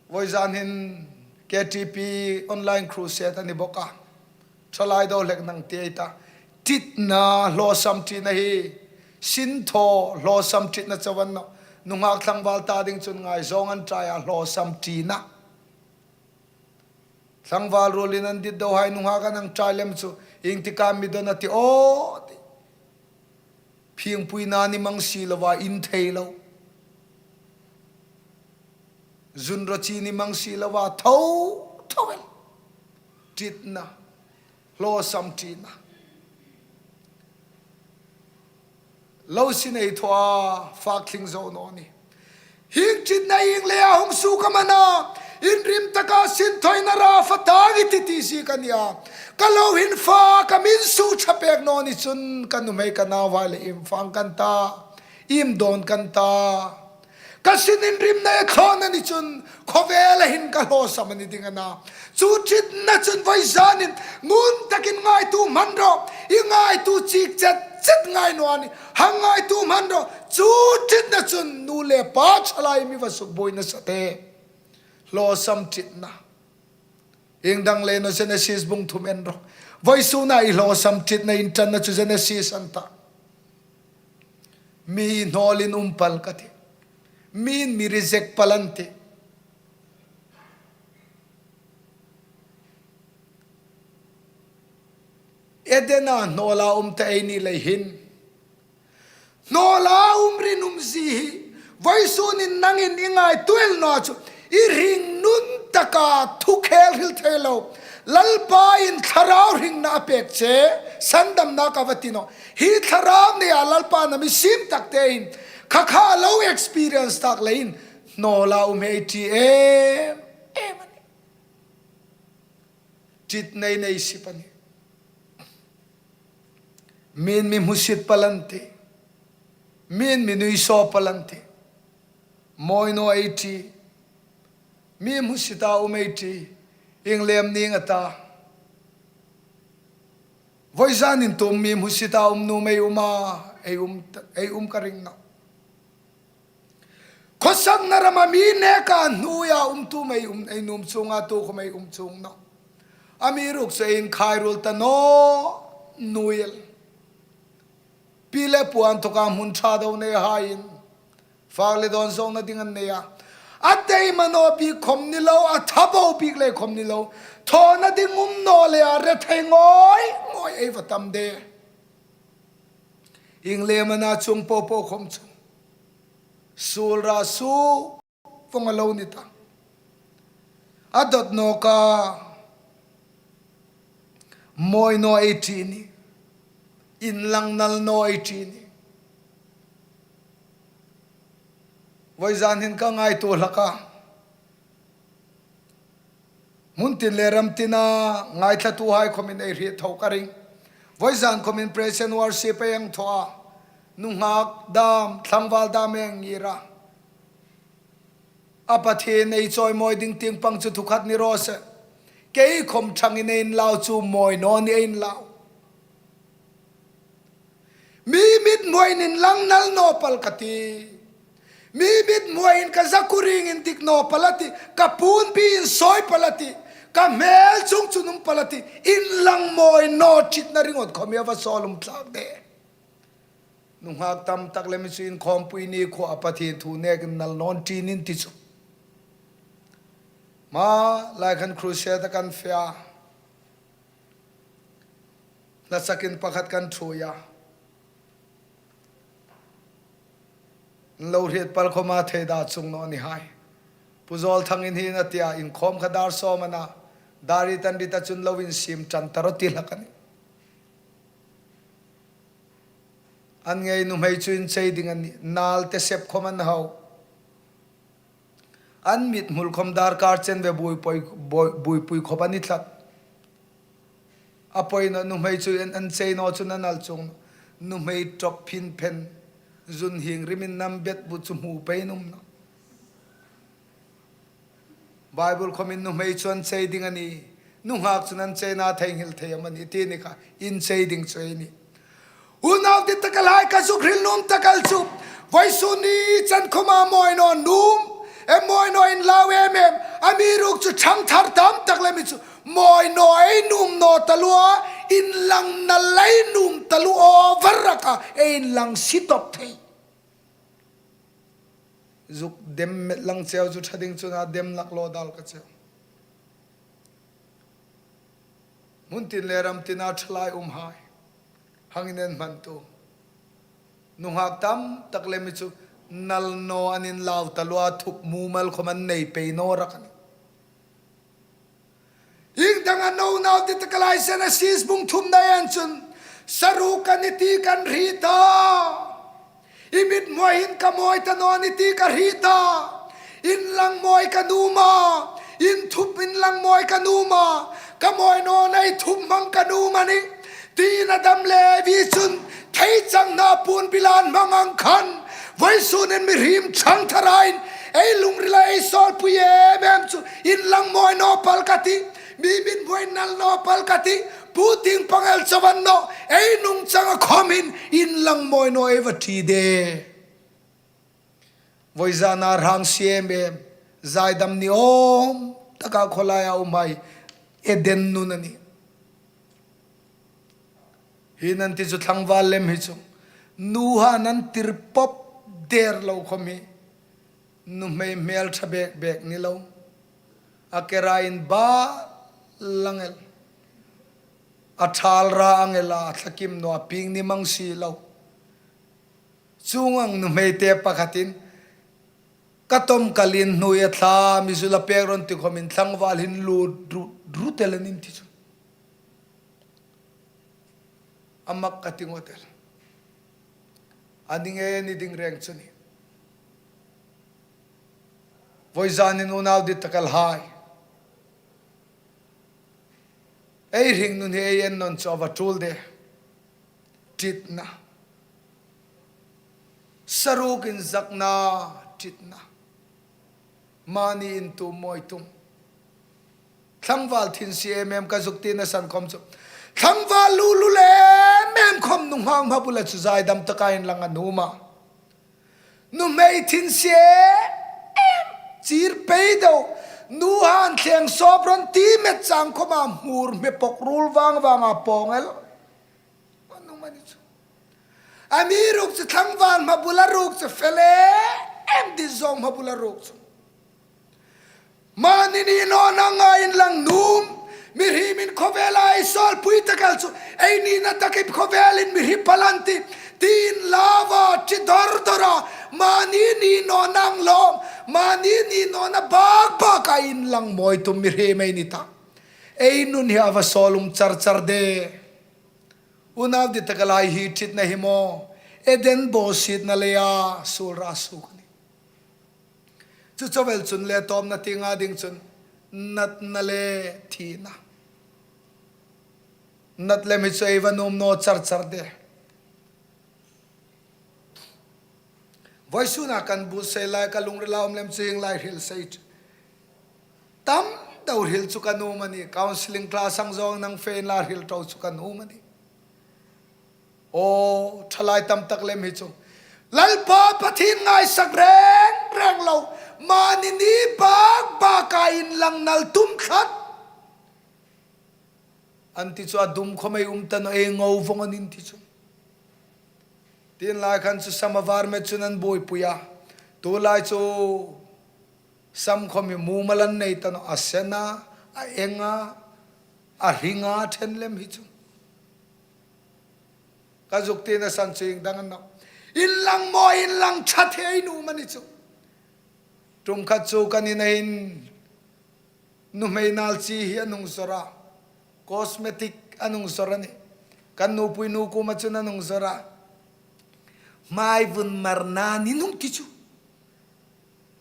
Vawizan hin K T P online crusade a ni bawk a. Thalai do hlek nang ti ei ta. Ṭitna, hlawsam ṭina hi. Sin thaw, hlawsam ṭitna chauvan naw. Nunghak tlangval ta ding chun ngaizawng an ṭai a, hlawsam ṭina. Tlangval ruolin an dit do hai nunghak an hang ṭai lem chu, ieng tika mi don a ti aw ti. Phingpuina ni mang si lova in thei lo. Zun ro chi ni mang si lova tho, tho el. Ṭitna, hlawsam ṭina. Lo sin ei thaw a, fak tling zo naw ni. Hieng ṭitna ieng leia hung suok am a na, inrim taka sinthoina ra fak tang i ti ti si ka nia. Ka lo hin fak, ka min suo ṭha pek naw ni chun ka nuhmei ka nauhai le iem fak kan ta, iem dawn kan ta. Ka sin inrimna ei thlawna ni chun khawvela hin ka hlawsam a ni ding a na. Chu ṭitna chun vawizanin ngun takin ngaituo hman rawh, i ngaituo chik chet chet ngai naw ni. Hang ngaituo hman rawh, chu ṭitna chun nu le pa ṭhalai mi va sukbuoina sa te. Hlawsam ṭitna. Ieng dang le naw Genesis bung thum en rawh. Vawisuna i hlawsam ṭitna inṭanna chu Genesis an ta. Mi hnawlin um pal ka tih. Mi'n mi reject pal an tih. Edena hnawla um ta ei ni lei hin. Hnawla um rinum zie hi, vawisunin nangin i ngaituo el naw chu, i hringnun taka thu khel hril thei lo. Lalpa'n thlarau hringna a pek che, sandamna ka va ti naw. Hi thlarau neia Lalpa'n a mi siem tak tein, kha kha lo experience tak leiin, hnawla um ei ti em, em a nih. Ṭitna nei si pal a nih. Mi'n mi hmusit pal an tih. Mi'n mi nuisaw pal an tih. Mawi naw ei ti. Mi hmusita um ei ti. Ieng lem ning a ta. Vawizanin tu mi hmusita um nuom ei um a, ei um, ei um ka ring nawh. Khawsakna rama mi neka hnuoia um tu mei um, ei nuom chuong a, tu khawm ei um chuong nawh. Amiruokchu ei inkhai ruol ta naw, nuoi el. Pi le pu an thawka hmun ṭha deu nei haiin. Fak le dawn zawngna ding an nei a. A taima naw bik khawm ni lo, a tha bo bik le khawm ni lo. Thawna ding um naw leia, rethei ngawi ngawi ei va tam de. Ieng lem am a na chuong po po khawm chu. Suol ra su vong a lo ni ta. A dawt nawka mawi naw ei ti ni. Inlang nal naw ei ti ni. Vawizan hin ka ngaituo hlak a. Hmun tin le ram tina ngaithlatuhai khawmin ei hriet tho ka ring. Vawizan khawmin praise and worship ei hang thaw a. Nunghak dam, tlangval dam ei hang ngir a. A Pathien ei chawimawi ding tieng pang chu thu khat ni raw se. Kei khawm ṭhangin ei inlau chu mawi naw ni ei inlau. Mi mithmuin inlang nal naw pal ka tih. Mi mithmuin ka zakuo ring indik naw pal a tih. Ka puonpi insawi pal a tih. Ka hmel chung chun um pal a tih. Inlang mawi naw ṭitna ringawt khawm ei va sawl um tlak de. Nunghak tam tak le mi chu inkhawmpui ni khuoa Pathien thu nekin nal naw ni ti ning ti chu. Hma lai khan crusade kan fe a. Hla sakin pakhat kan ṭhuoi a. Lo hriet pal khawma thei da chuong naw ni hai. Pu Zawlthangin hin a ti a, inkhawm kha dar sawm a na. Dar ri tan ri ta chun lo insiem ṭan ta rawh ti hlak a nih. An ngei nuhmei chu inchei ding a nih. Nal te sep khawm an hau. An mithmul khawm darkar chen ve buoipui, buoi-, buoipui khawp a ni tlat. A poi naw nuhmei chu an, an chei naw chu a nal chuong. Nuhmei ṭawk phinphen. Zun hieng rimin nam bet bu chu hmu pei nuom nawh. Bible khawmin nuhmei chu an chei ding a nih. Nunghak chun an cheina theinghil thei am a ni ti ni kha, inchei ding chu ei nih. Unau dittakhai, ka zuk hril nuom tak el chu, vawisun ni chan khawma mawi naw nuom, e mawi naw inlau em em, amiruokchu ṭhang thar tam tak le mi chu, mawi naw ei nuom naw taluo, inlang nal ei nuom taluo, over raka, ei inlang si tawp thei. Zuk dem met lang cheu chu ṭha ding chun a dem lak lo dal ka cheu. Hmun tin le ram tina ṭhalai umhai. Hang inenhmantu. Nunghak tam tak le mi chu nal naw an inlau taluo, thup mumal khawm an nei pei naw rak a nih. Ieng dang a no nau ti tak lai Genesis bung thumna en chun, saruok ka nih ti kan hriet a. I mit mawi hin ka mawi ta naw ni ti ka hriet a. Inlang mawi ka nuom a. Inthup inlang mawi ka nuom a. Ka mawi nawna ei thup hmang ka nuom a nih. Tiin Adam le Evi chun theichang hna puon bila an hmang ang khan, vawisun hin mihriem chang thar ei ni, ei lungrila ei sawlpui em em chu inlang mawi naw pal ka tih. Mi mit mawi nal naw pal ka tih. Puotieng pang el chauh a ni naw, ei nungchang a khawm hin inlang mawi naw ei va ti de. Vawizana rang siem em, zaidam ni awm taka khawlaia um hai Eden nun a nih. Hi nan ti chu tlangval lem hi chu. Nuhai nan tir pawp der lo khawm hi. Nuhmei hmel ṭha bek bek ni lo. A kera in ba lang el. A ṭhal ra ang el a, thlakim naw a ping ni mang si lo. Chuong ang nuhmei te pakhatin, ka tawm ka lien hnuoia thla mi zu la pek rawh ti khawmin tlangval hin lut ru, ru tel an in ti chu. A mak ka ti ngawt el. A ni ngei ni ding reng chu ni. Vawizanin unau dit tak el hai. Ei hringnun hi ei en nawn chu a va tul de. Ṭitna. Sarukin zakna ṭitna. Mani intum mawi tum. Tlangval thin si em em ka zuk tina san khawm chu. Tlangval lulu le em em khawm nunghak hma bula chu zaidam taka inlang a nuom a. Nuhmei thin si em em, chir pei deu. Nuhai thleng sawp rawh ti met chang khawma hmur hme pawk rul vang vanga pawng el. A nuom a ni chu. Amiruokchu tlangval hma bula ruok chu fel em em dit zawng hma bula ruok chu. Mani ni nawna nga inlang nuom, mihriemin khawvela ei sawlpui tak el chu, ei nina tak hi khawvelin mihrie pal an tih, tiin lava ṭi dor dor a, mani ni nawna ang lawm, mani ni nawna bak bak a inlang mawi tum mihriem ei ni ta. Ei nun hi a va sawl um char char de. Unau dit tak el hai hi ṭitna hi maw, Eden bawsietna leia suol ra suok a nih. Chu chauh el chun le tawpna tienga ding chun natna le thina. Nat lem hi chu ei va nuom naw char char de. Vawisuna kan bu sei lai ka lungrila um lem chu hieng lai hril sei chu. Tam deu hril chu ka nuom a nih, counselling class ang zawng nang fe inla hril tho chu ka nuom a nih. Aw, ṭhalai tam tak lem hi chu. Lalpa Pathien ngaisak reng reng lo, mani ni bak baka inlang nal tum tlat. An ti chu a dum khawm ei um ta naw, ei ngo vawng an in ti chu. Tiin lai khan chu sam a var met chun an buoipui a. Tu lai chu sam khawm hi mumal an nei ta naw, a sena, a enga, a hringa ṭhen lem hi chu. Ka zuk tina san chu ieng dang a ni naw. Inlang mawi, inlang ṭha thei nuom a ni chu. Ṭum khat chu kan ina hin nuhmei nal chi hi an hung zawr a. Cosmetic an hung zawr a nih. Kan nupui nu kuoma chun an hung zawr a. Hmai vun marna ni nuom ti chu.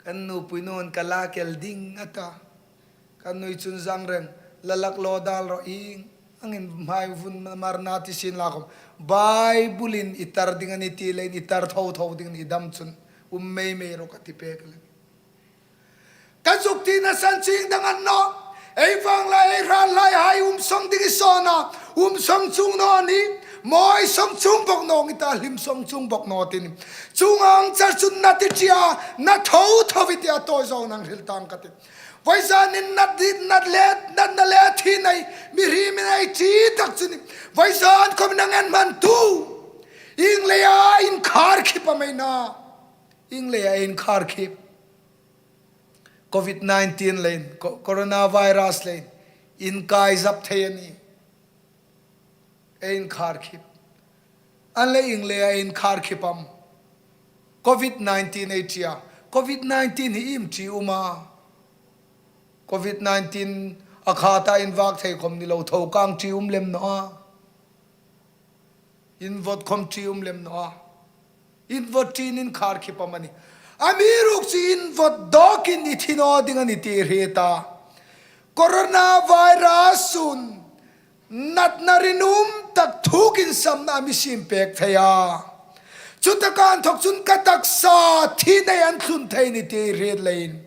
Kan nupui nu'n ka lak el ding a ta. Kan nu chun zang reng, la lak lo dal ro ieng angin hmai vun marna ti sien la khawm. Bible-in i tar ding a nih ti leiin i tar tho tho dingin i dam chun um mei mei ro ka ti pek lem. Ka zuk tina san chu ieng dang a ni naw. Ei vang lai, ei hran lai hai um sawng ding i sawn a. Um sawng chuong naw ni. Mawi sawng chuong bawk naw ni ta, hlim sawng chuong bawk naw ti ni. Chuong ang char chun nat i ṭi a, nat tho tho i ti a, tawi zawng nang hril tang ka ti. Vawizanin nat dit, nat le, natna le thi nei, mihriemin ei ṭi tak chu ni. Vawizan khawm nang en hman tu. Ieng leia inkhar khip am ei na. Ieng leia inkhar khip. Covid nineteen leiin, co-, coronavirus leiin, inkai zap thei a nih. Ei inkhar khip. An le ieng leia inkhar khip am. Covid nineteen ei ṭi a. Covid nineteen hi iem ṭi um a. Covid nineteen a khata invak thei khawm ni lo, tho kang ṭi um lem naw a. Invot khawm ṭi um lem naw a. Invawt ṭiin inkhar khip am a ni? Amiruokchu invawt dawkin i thi naw ding a ni ti hre ta. Coronavirus-un natna rinum tak thuk insamna a mi siem pek thei a. Chutaka inthok chun ka taksa thi nei an thlun thei ni ti hre leiin,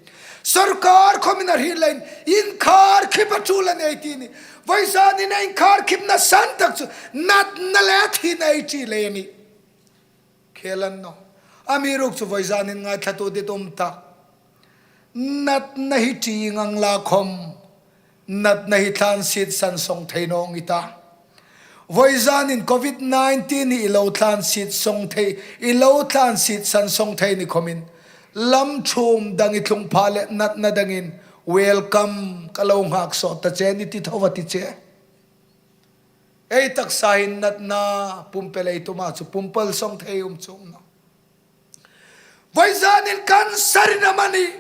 sawrkar khawmin a hre leiin, inkhar khip a ṭul a nei ti ni. Voizanin a inkhar khipna san tak chu natna le thi nei ti lei a ni. Khel a ni naw. Amiruokchu voizanin ngaithlatu dit um ta. Natna hi ṭi ngang la khom, natna hi thlan sietsan sawng thei naw ngi ta. Voizanin covid nineteen hi i lo thlan siet sawng thei, i lo thlan sietsan sawng thei ni khomin, lam thum dang i tlung pha le natna dangin, "Welcome, ka lo nghak sawt ta che," ni ti tho a ti che. Ei taksa hin natna pumpel ei tuma chu pumpel sawng thei um chuong naw. Voizanin cancer-in amanih,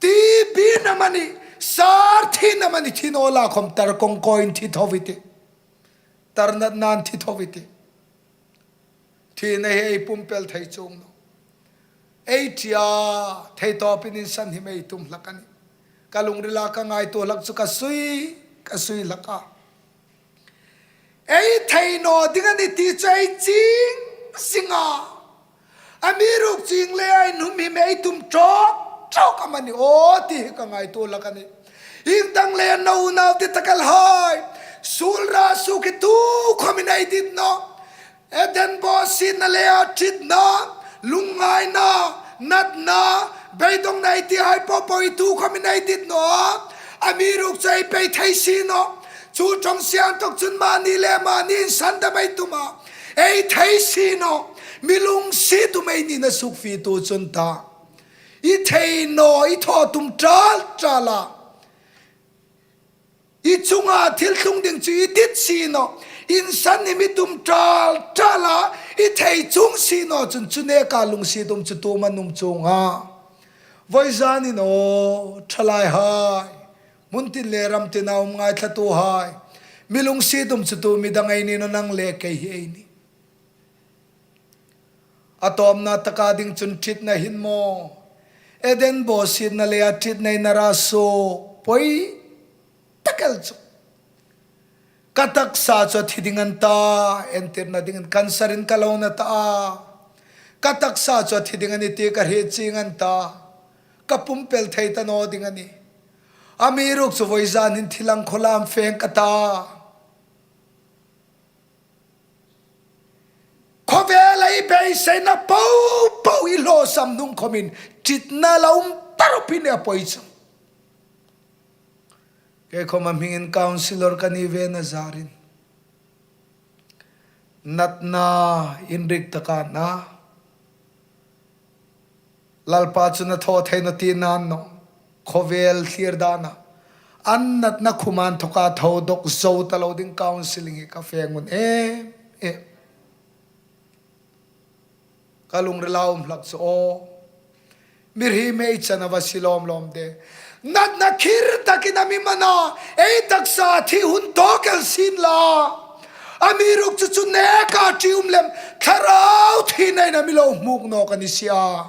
T B-in amanih, sar thin amanih, thi naw la khom tar kawng kawiin thi tho i tih. Tar natnain thi tho i tih. Thina hi ei pumpel thei chuong naw. Ei ṭi a, thei tawpin insan him ei tum hlak a nih. Ka lungrila ka ngaituo hlak chu ka sui, ka sui hlak a. Ei thei naw ding a ni ti chu ei chieng zing a. Amiruokchu ieng leia inhum him ei tum tawk tawk am a ni aw ti hi ka ngaituo hlak a nih. Ieng dang leia naw unau titakelhai, suol ra suok hi tu khomin ei dit naw. Eden bawsietna leia ṭitna, lungngaina, natna, beidongna ei tihai popo hi tu khomin ei dit naw. Amiruokchu ei pei thei si naw. Chu ṭawng si inthok chun mani le mani insandam ei tum a. Ei thei si naw. Mi lungsiet um ei nina sukfietu chun ta. I thei naw, i thaw tum ṭal ṭal a. I chunga thil tlung ding chu i dit si naw, insan him i tum ṭal ṭal a, i thei chuong si naw chun chu neka lungsiet um chu tu am a ni chuong a. Voizanin aw, ṭhalaihai, hmun tin le ram tina um ngaithlatuhai, mi lungsiet um chu tu mi dang ei ni naw, nang le kei hi ei nih. A tawpna taka ding chun ṭitna hin maw, Eden bawsietna leia ṭitna in a ra suok poi tak el chu. Ka taksa chu a thi ding a ni ta, entirna dingin cancer-in ka lo na ta a. Ka taksa chu a thi ding a ni ti ka hriet chieng a ni ta. Ka pumpel thei ta naw ding a nih. Amiruokchu voizanin thil ang khawlam feng ka ta. Khawvela ei beiseina popo ei hlawsam hnung khomin ṭitna lo um ta ropui a ni a poi chu. Kei khoma hmingin counsellor ka ni ve na zarin, natna inrik taka na, Lalpa chun a thaw thei naw ti nan naw. Khawvel thlir dana, an natna khum inthok a thaw dawk zo ta lo ding counselling hi ka fe ngun em em. Ka lungrila um hlak chu aw. Mihriem ei chan a va sie lawm lawm de. Natna khir takin a mi man a, ei taksa thi hun tawk el sien la. Amiruokchu chu neka ṭi um lem, thlarau thina in a mi lo hmuk nawk a ni si a.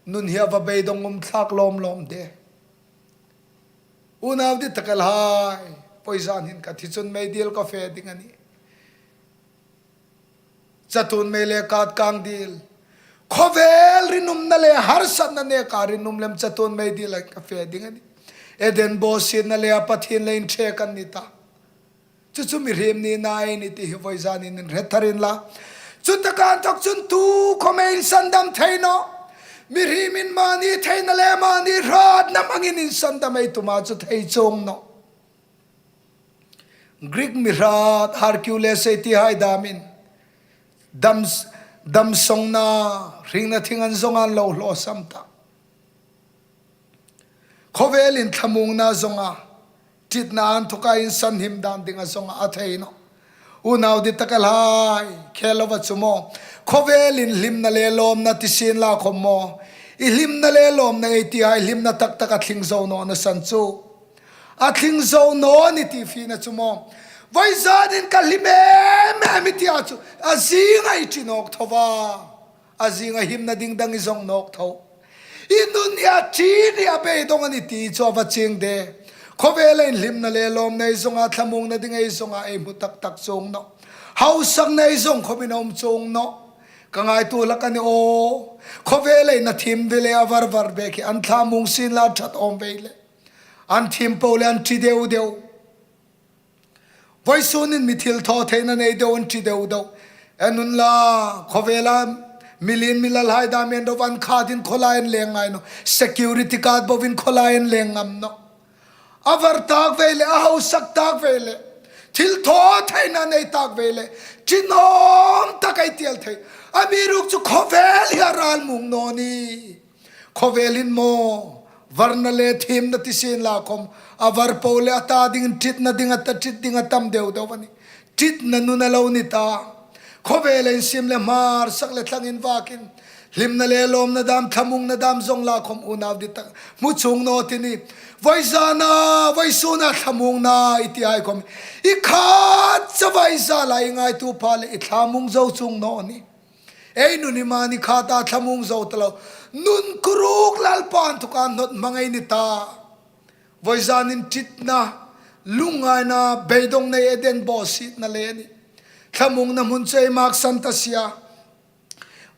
Nun hi a va beidong um thlak lawm lawm de. Unau titakelhai, voizan hin ka thi chun meidil ka fe ding a nih. Chatuon mei le kat kang dil. Khawvel rinumna le harsatna neka rinum lem chatuon meidil ka fe ding a nih. Eden bawsietna leia Pathien le inṭhe ka ni ta. Chu chu mihriem nina ei nih ti hi voizanin inhre thar inla. Chu taka inthok chun tu khom ei insandam thei naw. Mihriemin mani theina le mani hratna hmangin insandam ei tum a chu thei chuong naw. Greek mi hrat Hercules ei tihai damin dam, damsongna, hringna thing an zong an lo hlawsam ta. Khawvelin thlamuongna zonga, ṭitna inthoka insan him dan dinga zonga a thei naw. Unau titakelhai, khel lova chu maw, khawvelin hlimna le lawmna ti sien la khom maw, i hlimna le lawmna ei tihai hlimna tak tak a tling zo nawna san chu. A tling zo naw ni ti fiena chu maw. Voizanin ka hlim em em i ti a chu, a zinga i ṭi nawk tho a. A zinga himna ding dang i zawng nawk tho. I nun hi a ṭin hi a beidawng a ni ti chu a va chieng de. Khawvela inhlimna le lawmna ei zawnga, thlamuongna ding ei zawnga ei hmu tak tak chuong nawh. Hausakna ei zawng khawmin a um chuong nawh. Ka ngaituo hlak a ni aw. Khawvela inthim ve le a var var bek hi an thlamuong sienla ṭhat awm ve le. An thim po le an ṭi deu deu. Vawisunin mi thilthawtheina nei deu an ṭi deu deu. En unla, khawvela mi lien mi lalhai dam en ro, an khâtin khawlai an leng ngai nawh. Security guard boin khawlai an leng ngam nawh. A var tak ve le, a hausak tak ve le. Thilthawtheina nei tak ve le. Ṭinuom tak ei ti el thei. Amiruokchu khawvel hi a ral muong naw ni. Khawvel hin maw, varna le thimna ti sienla khawm, a var po le a ta dingin ṭitna ding a ta, ṭit ding a tam deu deu a nih. Ṭitna nun a lo ni ta. Khawvela insiem le hmar, sak le thlang invâkin, hlimna le lawmna dam, thlamuongna dam zawng la khawm unau dit tak hmu chuong naw ti ni. Vawizana, vawisuna thlamuongna i ti hai khawm, i khat chauh vai zala i ngaituo pha le i thlamuong zo chuong naw ni. Ei nun hi mani khata thlamuong zo ta lo. Nun kuruok Lalpa inthoka hnawt hmang ei ni ta. Vawizanin ṭitna, lungngaina, beidawngna Eden bawsietna le ni. Thlamuongna hmun chu ei maksan ta si a.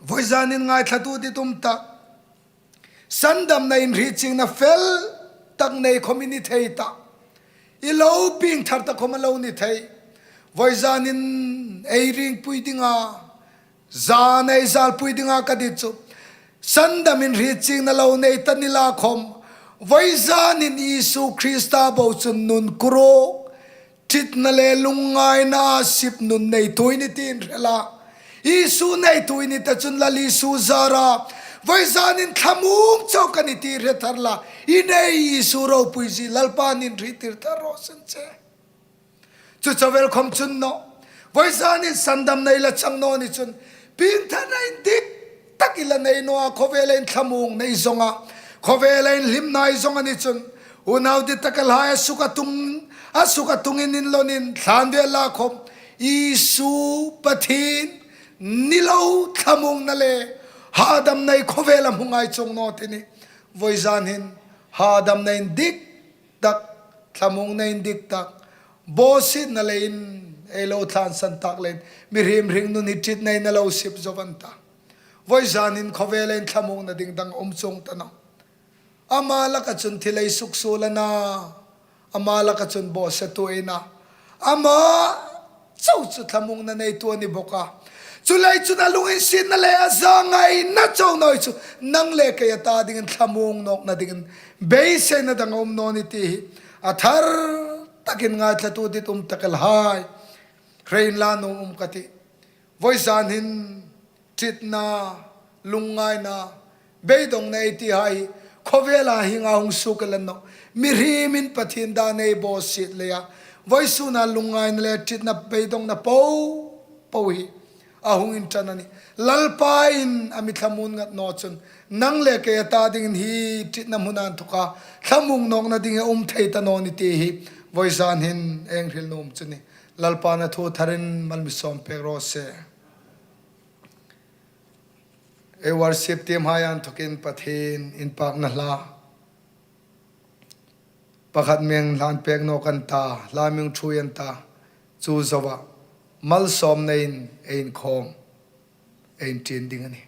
Vawizanin ngaithlatu dit um ta. Sandamna inhrietchiengna fel tak nei khawm i ni thei ta. I lo pieng thar ta khawm a lo ni thei. Vawizanin ei ringpui dinga, zan ei zalpui dinga ka dit chu, sandam inhrietchiengna lo nei ta ni la khawm, vawizanin Isu Krista bo chun nun kuruok, ṭitna le lungngaina sip nun neitu i ni ti inhre la. Isu neitu i ni ta chun Lal Isu zara vawizanin thlamuong chauh ka ni ti hre thar la. I nei Isu ropuizie Lalpan inhriettir thar raw seh. Chu chauh el khawm chun nawh, vawizanin sandamna i la chang naw ni chun, piengtharna indik tak i la nei naw a, khawvela inthlamuongna i zawng a, khawvela inhlimna i zawng a ni chun, unau dit tak el hai, a suk a tung, a suk a tungin inlawnin thlan ve la khawm, Isu Pathien ni lo thlamuongna le hadamna i khawvela hmu ngai chuong naw ti ni. Vawizan hin hadamna indik tak, thlamuongna indik tak, bawsietna leiin ei lo thlansan tak leiin, mihriem hringnun hi ṭitnain a lo sip zo an ta. Vawizanin khawvela inthlamuongna ding dang um chuong ta nawh. Ama laka chun thil ei suksuol a na, ama laka chun bawsetu ei na. Ama chauh chu thlamuongna neitu a ni bawk a. Chuleiin chun a lunginsietna le a zangaina chauh naw chu nang le kei a ta dingin thlamuong nawkna dingin beiseina dang a um naw ni ti hi a thar takin ngaithlatu dit um tak el hai, hre inla nuom um ka tih. Vawizan hin ṭitna, lungngaina, beidawngna ei ti hai khawvela hienga hung suok el a nawh. Mihriemin Pathien dan ei bawsiet leia, vawisuna lungngaina le ṭitna, beidawngna po po hi a hung inṭan a nih. Lalpain a mi thlamuon ngat naw chun nang le kei a ta dingin hi ṭitna hmuna inthoka thlamuong nawkna ding a um thei ta naw ni ti hi vawizan hin ei hril nuom chu a nih. Lalpan a thu tharin mal mi sawm pek raw se. Ei worship team hai inthokin Pathien inpakna hla pakhat mi hlan pek nawk an ta, hla mi ṭhuoi an ta, chu zoa malsawmnain ei inkhawm, ei inṭin ding a nih.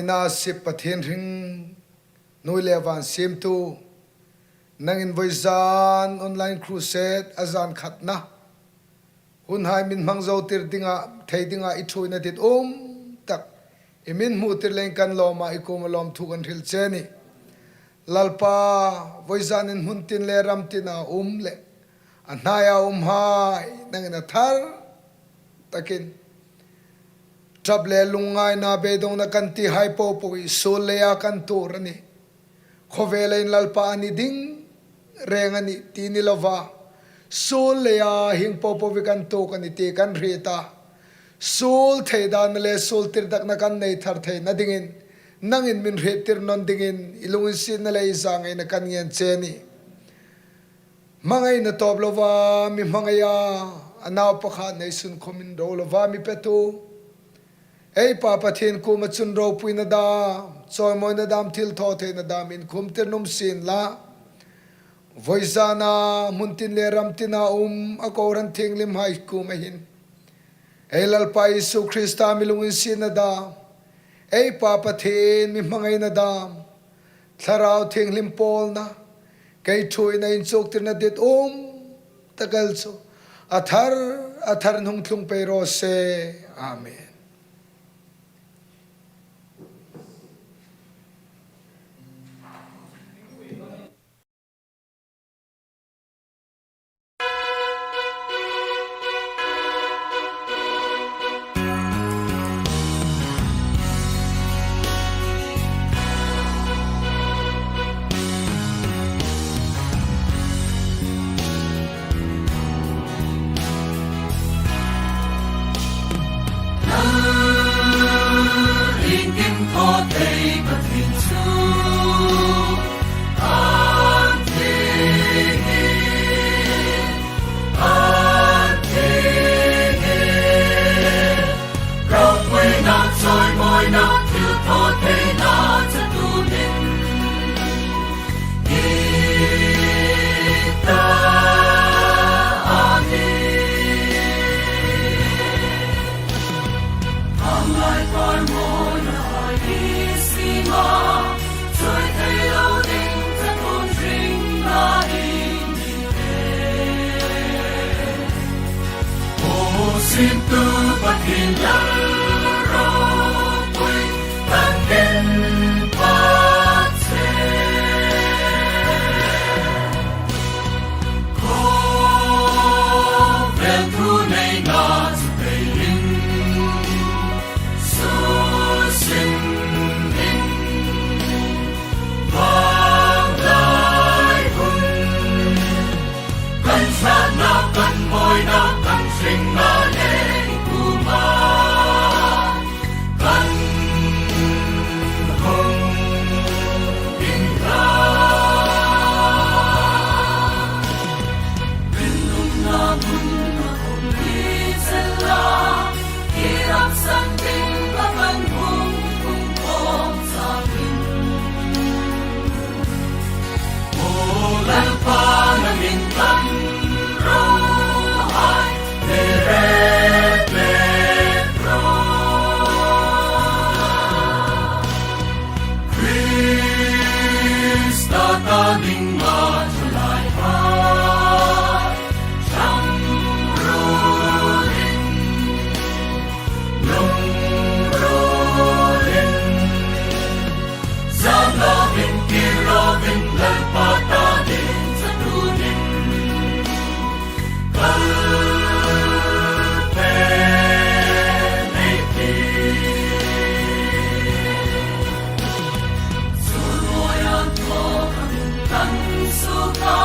Nasip Pathien hring, hnuoi le van siemtu, nangin vawizan online crusade a zan khatna hunhai min hmang zo tir dinga, thei dinga i ṭhuoina dit um tak i min hmu tir leiin kan lawm a, i kuoma lawmthu kan hril che a nih. Lalpa, vawizanin hmun tin le ram tina um le a hnaia umhai nangin a thar takin ṭap le lungngaina, beidongna kan tihai popo hi suol leia kan tuor a nih. Khawvela hin Lalpa a ni ding reng a nih ti ni lova, suol leia hieng popo hi kan tuok a nih ti kan hriet a. Suol thei dan le suol tir dakna kan nei thar theina dingin nangin min hriettir nawn dingin i lunginsietna le i zangaina kan ngen che a nih. Hmangaina tawp lova mi hmangai a, a nau pakhat nei sun khawmin ro lova mi petu, ei Pa Pathien kuoma chun ropuina dam, chawimawina dam, thilthawtheina dam inkhumtir nuom sien la. Vawizana hmun tin le ram tina um a kohran thienghlimhaiin ei Lalpa Isu Krista mi lunginsietna dam, ei Pa Pathien mi hmangaina dam, Thlarau Thienghlim pawlna, kei ṭhuoina inchuktirna dit um tak el chu a thar, a thar hung tlung pei raw se. Amen. Simtu Pathien Lal ropui kan ken pha che. Khawvel thu neina chu peiin, susin in, vanglai hun kan ṭhatna, kan mawina, kan hringna le i kuoma kan hung inla. Rinumna hun a hung ni zela, i ram san ding la kan hung hung kawm sa ding. O Lalpa, nangin kan ro hai, mi re pe pro. Krista ta ding a thalai hai, ṭhang ruolin, lung ruolin, zan lovin, kir lovin, Lalpa ta ding chatuonin kal pei ei tih. Chu ruoia thaw kan suok a,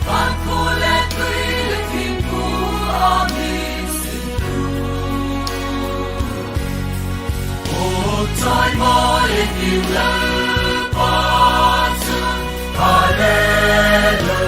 van khuo le tui le thing khuo a mi situ. O chawimawi ei Lalpa chu, Hallelujah.